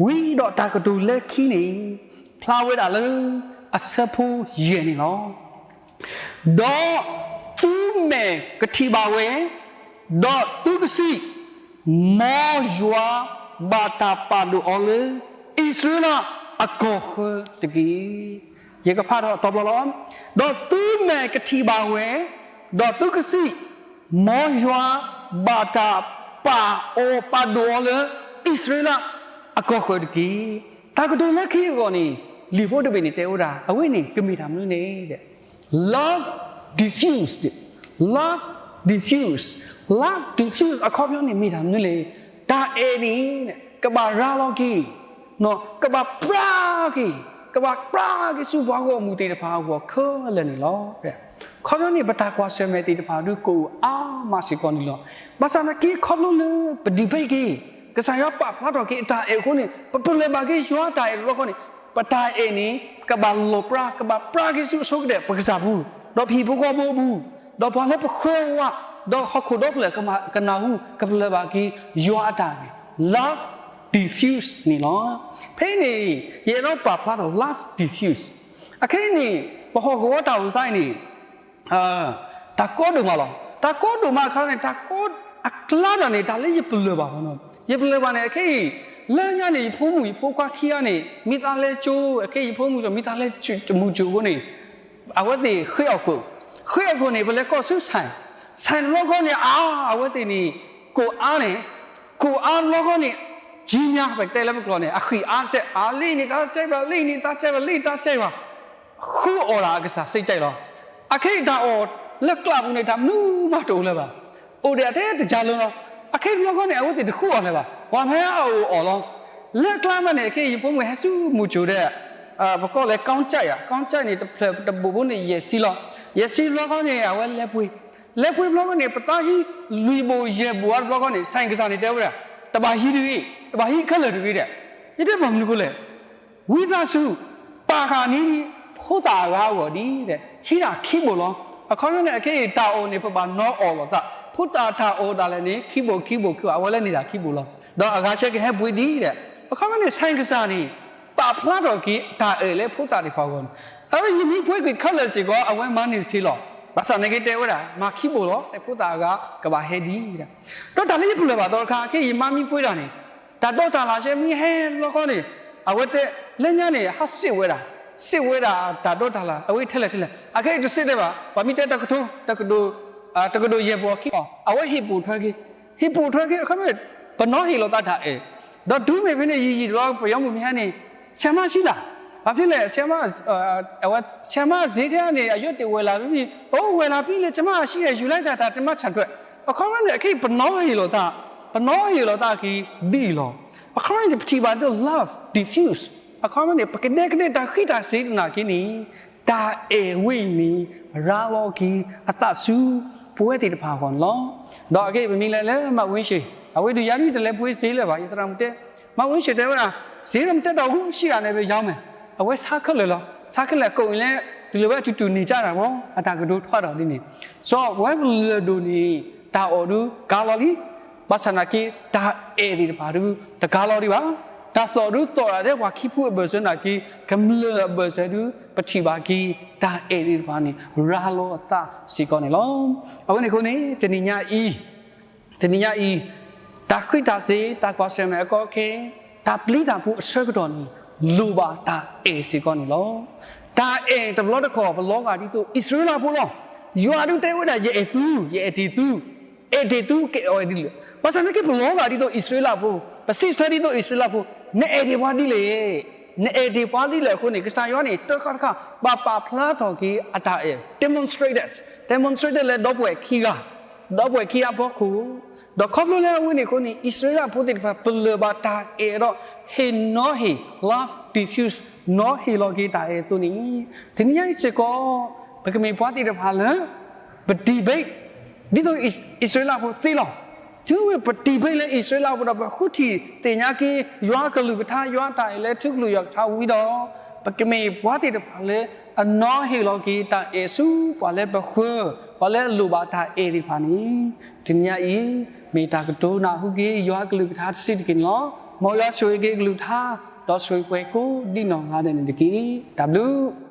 ဝံၤဒီးတၢ်ကတိၤလၢခံန့ၣ် ဖျါဝဲဒၣ်လၢအဆၢဖိယဲၢ်န့ၣ်လီၤ. ဒီးသုမဲာ်ကထံၣ်ဘၣ်ဝဲ, ဒီးသုကစံး, မ်ယွၤဘၣ်တၢ်ပာ်ဒိၣ်အီၤလၢ အံၣ်စရ့လးအကီၢ်ဃၢၤတက့ၢ်. ယကဖးထီၣ်တဘျီလီၤ. ဒီးသုမဲာ်ကထံၣ်ဘၣ်ဝဲ, ဒီးသုကစံး, မ်ယွၤဘၣ်တၢ်ပာ်အီၤပာ်ဒိၣ်အီၤလၢ အံၣ်စရ့လးအကီၢ်ဃၢၤတက့ၢ်. တၢ်ကတိၤလၢခံအဂီၢ်န့ၣ် လံာ်ဖိတဘ့ၣ်န့ၣ်တဲဝဲဒၣ်, အဝဲန့ၣ်ကမ့ၢ်တၢ်မနုၤန့ၣ် love diffused, love diffused, love diffused အခီပညီန့ၣ်မ့ၢ်တၢ်မနုၤလဲၣ်. တၢ်အဲၣ်န့ၣ် ကဘၣ်ရၤလီၤက့ၤ, ကဘၣ်ပြၢက့ၤ, ကဘၣ်ပြၢက့ၤဆူပှၤဂီၢ်မုၢ်သ့ၣ်တဖၣ်အဂီၢ်ခဲလၢာ်န့ၣ်လီၤ. ခီပညီန့ၣ် ပတၢ်ကွၢ်ဆၢၣ်မဲာ်သ့ၣ်တဖၣ်ဒုးကအိၣ်အါမးစ့ၢ်ကီးန့ၣ်လီၤ. ဘၣ်ဆၣ်သနာ်က့ ခီဖျိလၢပ debate က့ၤ, ကစၢ်ယွၤပာ်ဖျါထီၣ်က့ၤအတၢ်အဲၣ်အဃိန့ၣ် ပပလၢၢ်ဘၣ်က့ၤယွၤအတၢ်အဲၣ်တဘျီဃီန့ၣ် ပတၢ်အဲၣ်န့ၣ် ကဘၣ်လီၤပြၢ ကဘၣ်ပြၢက့ၤဆူအဆိကတၢၢ် ပကစၢ်ပူၤ, ဒီးပဟံၣ်ဖိဃီဖိအပူၤ, ဒီးပှၤလၢပဃၢၤဝဲ, ဒီးဟီၣ်ခိၣ်ဒီဖျၢၣ်ကနၢ်ဟူ ကပလၢၢ်ဘၣ်က့ၤယွၤအတၢ်န့ၣ် love diffuse န့ၣ်လီၤ. ဖဲအံၤန့ၣ် ယအဲၣ်ဒိးပာ်ဖျါထီၣ် love diffuse. အခဲအံၤန့ၣ် ပဟီၣ်ကဝီၤတၢ်အိၣ်သးအံၤန့ၣ် တၢ်ကီဒိၣ်မးလီၤ. တၢ်ကီဒိၣ်မးအခါန့ၣ် တၢ်ကီအကျါတၢ်န့ၣ် တၢ်လၢယပလၢၢ်ဘၣ်, ယပလၢၢ်ဘၣ်န့ၣ် အခဲအံၤ လၢညါန့ၣ် ယဖိမုၣ်ယဖိခွါခံဂၤန့ၣ် မ့ၢ်သးလဲၤကၠိ, အခဲအံၤယဖိမုၣ်မ့ၢ်သးလဲၤမုၢ်ကၠိအဃိန့ၣ် အဝဲသ့ၣ်ဃ့အီၣ်ခိၣ်, ဃ့အီၣ်ခိၣ်န့ၣ် ပလဲၤကိးဆူ ဆိုင်,ဆိုင် တဘျီဃီန့ၣ် အါ, အဝဲသ့ၣ်န့ၣ် ကိၣ်အါန့ၣ်, ကိၣ်အါတဘျီဃီန့ၣ် ကၠံမါ ပတဲလၢပကျိာ်န့ၣ် အဃံၣ်အါစဲး, အါလံန့ၣ် တၢ်စဲးဘၣ်, လံန့ၣ် တၢ်စဲးဘၣ်, လံတၢ်စဲးဘၣ် ဃုအီၣ်ဒၣ်အကစၢ် စိတ်ကြိုက် လီၤ. အခဲအံၤတၢ်အီၣ်လၢကျးပူၤန့ၣ် တၢ်မနုၤမးတအိၣ်လၢၤဘၣ်. အိၣ်ဒံးထဲတကၢ်လၢာ်လီၤ. အခဲအံၤတဘျီဃီန့ၣ် အဝဲသ့ၣ်တဃုအီၣ်လၢၤဘၣ်. ကွၢ်ဖဲအအိၣ်အီၣ်လီၤ. လၢကျါမးန့ၣ် အခဲအံၤယဖိမုၣ်ဟဲဆူမုၢ်ကၠိဒီး ပကိးလၢ ကီၢ်ကၠဲး ဧါ, ကီၢ်ကၠဲးန့ၣ် တဖျၢၣ်တဘိဘိန့ၣ် ယဲၢ်ဆံလီၤ. ယဲၢ်ဆံတဘျီဃီန့ၣ် အဝဲလဲၤပှ့ၤ, လဲၤပှ့ၤတဘျီဃီန့ၣ် ပသးဟံးလွံၢ်ဘိၣ်ယဲၢ်ဘိၣ်အါတဘျီဃီန့ၣ် ဆိုင်ကစၢ်န့ၣ်တဲဝဲဒၣ်, တဘၣ်ဟံးတဂ့ၤ, တဘၣ်ဟံးခဲလၢာ်တဂ့ၤဒီး, ယတဲဘၣ်မနုၤအဃိလဲၣ်. ဝံသးစူၤ ပာ်ဃာ်န့ၢ် ဖိသၣ်အဂၤအဂီၢ်ဒ်, ဟံးတၢ်ခံဘိၣ်လီၤ. အခီပညီန့ၣ် အခဲအံၤတၢ်အီၣ်န့ၣ် ပဘၣ်နီၤအီၣ်လိာ်သး, ဖိသၣ်တၢ်အီၣ်ဒၣ်လဲာ်န့ၣ် ခံဘိၣ်ခံဘိၣ်ခံဘိၣ် အဝဲလဲၤန့ၢ်တၢ်ခံဘိၣ်လီၤ. ဒီးအဂၤဆဲးကဟဲပှ့ၤဒ်ဒီး, အခီပညီန့ၣ် ဆိုင်ကစၢ်န့ၣ် ပာ်ဖျါထီၣ်က့ၤတၢ်အဲၣ်လၢဖိသၣ်သ့ၣ်တဖၣ်အဂီၢ်န့ၣ်, အဝဲယမ့ၢ်ပှ့ၤကွံာ်ခဲလၢာ်စ့ၢ်ကီး အဝဲမၤန့ၢ်တသ့လီၤ. ဘၣ်ဆၣ်န့ၣ်က့တဲဝဲဒၣ် မၤခံဘိၣ်လီၤ, ဖိသၣ်အဂၤကဘၣ်ဟဲဒ်ဒီး, ဒီးတၢ်လၢယပလၢၢ်ဘၣ်သီတခါ ခဲအံၤယမါမ့ၢ်ပှ့ၤတၢ်န့ၣ်, တၢ်ဒိးတၢ်လၢ်ဆဲးမ့ၢ်ဟဲတဘျီဃီန့ၣ်, အဝဲတဲ, လၢညါန့ၣ် ဟးစံးဝဲဒၣ်, စံးဝဲဒၣ်တၢ်ဒိးတၢ်လၢ် အဝဲထဲလဲၣ်ထဲလဲၣ် အခဲအံၤတစံးတဲဘၣ် ပှၤမ့ၢ်တဲတကထိ တကဒိၣ် တကဒိၣ်ယဲၢ်ပီၢ်ခံအီၤ အဝဲဟ့ၣ်ပိာ်ထွဲက့ၤ ဟ့ၣ်ပိာ်ထွဲက့ၤ အခီပညီ ပနီၤဟ့ၣ်လိာ်သးတၢ်အဲၣ် ဒီးတုၤမ့ၢ်ဖဲန့ၣ် ယံာ်ယံာ်တဘျီ ပယီၤမုၣ်မ့ၢ်ဟဲန့ၣ် ဆရာမရှိလား ဘာဖြစ်လဲ ဆရာမ အဝဲ ဆရာမစ့ထဲန့ၣ် အယိးတ့ၢ်ဝဲလၢဖဲဖဲ အိၣ်ဝဲလၢဖဲလဲၣ် ဆရာမရှိလဲၣ် ယူၤလၢတၢ်တၢ်တမၤဆၢထွဲ အခီပညီန့ၣ် အခဲအံၤပနီၤဟ့ၣ်လိာ်သး ပနီၤဟ့ၣ်လိာ်သးက့ၤဒ်အံၤလီၤ. အခီပညီန့ၣ် ပထံၣ်ဘၣ်ဒ်သိး love diffuse အခီပညီန့ၣ် ပကဒဲကဒဲတၢ်ဃံးတၢ်စ့ၤသနာ်က့န့ၣ် တၢ်အဲၣ်ဝဲအံၤန့ၣ် ရၤလီၤက့ၤအသးဆူပဝဲသ့ၣ်တဖၣ်အဂီၢ်န့ၣ်လီၤ. ဒီးအခဲအံၤပမ့ၢ်လဲၤလၢ မၢ်ဝ့ရှ့ၣ် အဝဲဒုးယၤဒ်တလဲၤပှ့ၤစ့လၢၤဘၣ် ယသရၣ်မုၣ်တဲ မၢ်ဝ့ရှ့ၣ်တဲဝဲဒၣ် စ့ဒီးမ့ၢ်တဲတၢ်အိၣ် ရှိတာနဲ့ပဲရောင်းမယ် အဝဲဆါခဲလၢာ်လီၤ. ဆါခဲလၢာ်ကိးအံၤလဲၣ် တုၤလၢၤဝဲအတူၢ်တူၢ်န့ၢ်ကၢ်တၢ်မ့ၢ် အတၢ်ကတိၤထွဲဒီးဒ်န့ၣ် စီၤပဝဲပလၢၢ်ဒိၣ်န့ၣ် တၢ်အီၣ်ဒုးကါလီၤလံ ဘၣ်ဆၣ်သနာ်က့ တၢ်အဲၣ်သ့ၣ်တဖၣ်ဒုး တကါလီၤဒံးဘၣ်. တၢ်သီၣ်ဒုးသီၣ်ဒၣ်ထဲပှၤခံဖုအဘၢၣ်စၢၤသနာ်က့ ကမျၢၢ်အဘၢၣ်စၢၤဒုး ပထံၣ်ဘၣ်က့ၤ တၢ်အဲၣ်သ့ၣ်တဖၣ်န့ၣ် ရၤလီၤအသးစ့ၢ်ကီးန့ၣ်လီၤ. အဝဲန့ၣ်အဃိန့ၣ် တနံၤညါအံၤ တနံၤညါအံၤ တၢ်ဃံးတၢ်စ့ၤ တၢ်ကွၢ်ဆၢၣ်မဲာ်အကီအခဲ တၢ်ပျံၤတၢ်ဖုးအဆၢကတီၢ်န့ၣ် လိၣ်ဘၣ်တၢ်အဲၣ်စ့ၢ်ကီးန့ၣ်လီၤ. တၢ်အဲၣ်တဘျီတခီၣ် ပလီၤဂာ်ဒ်သိးအံၣ်စရ့လးဖိလီၤ. ယွၤဒုးတဲဝဲဒၣ် ယအဲၣ်သု, ယအဲၣ်တ့ၢ်သု, အဲၣ်တ့ၢ်သုကအဲၣ်အီၤဒ်လဲၣ်. ဘၣ်ဆၣ်သနာ်က့ ပလီၤဂာ်ဒ်သိးအံၣ်စရ့လးဖိ, ပစံးဆၢဒ်သိးအံၣ်စရ့လးဖိ, နအဲၣ်တ့ၢ်ပှၤဒ်လဲၣ်. နအဲၣ်တ့ၢ်ပှၤဒ်လဲၣ်အဃိန့ၣ် ကစၢ်ယွၤန့ၣ် တခါတခါ ဘၣ်ပာ်ဖျါထီၣ်က့ၤအတၢ်အဲၣ် demonstrated, demonstrated လၢဒီပုၢ်ဝဲၢ်ခံဂၤ, ဒီပုၢ်ဝဲၢ်ခံဂၤအဖီခိၣ်, ဒီးခီဖျိလၢအဝဲန့ၣ်အဃိန့ၣ် အံၣ်စရ့လးဖိသ့ၣ်တဖၣ် ပလၢၢ်ဘၣ်တၢ်အဲၣ်ဒီး ဟ့ၣ်နီၤဟ့ၣ် love diffuse နီၤဟ့ၣ်လီၤက့ၤတၢ်အဲၣ်အသိးန့ၣ်, တနံၤညါအံၤစ့ၢ်ကီး ပကမ့ၢ်ပှၤသ့ၣ်တဖၣ်လၢ ပ debate ဒ်သိးအံၣ်စရ့လးဖိသ့လီၤ. တုၤမ့ၢ်ပ debate လၢအံၣ်စရ့လးဖိဒီး ပဃုထံၣ်သ့ၣ်ညါက့ၤ ယွၤကလုၢ်ကထါ ယွၤတၢ်အဲၣ်လၢထူကလုာ်ယွၤကထါဝံၤဒီး ပကမ့ၢ်ပှၤသ့ၣ်တဖၣ်လၢ အနီၤဟ့ၣ်လီၤက့ၤတၢ်အဲၣ်ဆူပှၤလၢပဃၢၤ, ပှၤလၢအလိၣ်ဘၣ်တၢ်အဲၣ်သ့ၣ်တဖၣ်န့ၣ်, တနံၤညါအံၤ မ့ၢ်တၢ်ကတိၤနၢ်ဟူက့ၤ ယွၤကလုၢ်ကထါတဆံးတက့ၢ်န့ၣ်လီၤ. မ်ယွၤဆိၣ်ဂ့ၤက့ၤကလုၢ်ကထါ, ဒီးဆိၣ်ဂ့ၤပှၤကိးဒံနီၢ်ဂၤဒဲးန့ၣ်တက့ၢ်. တၢ်ဘျုး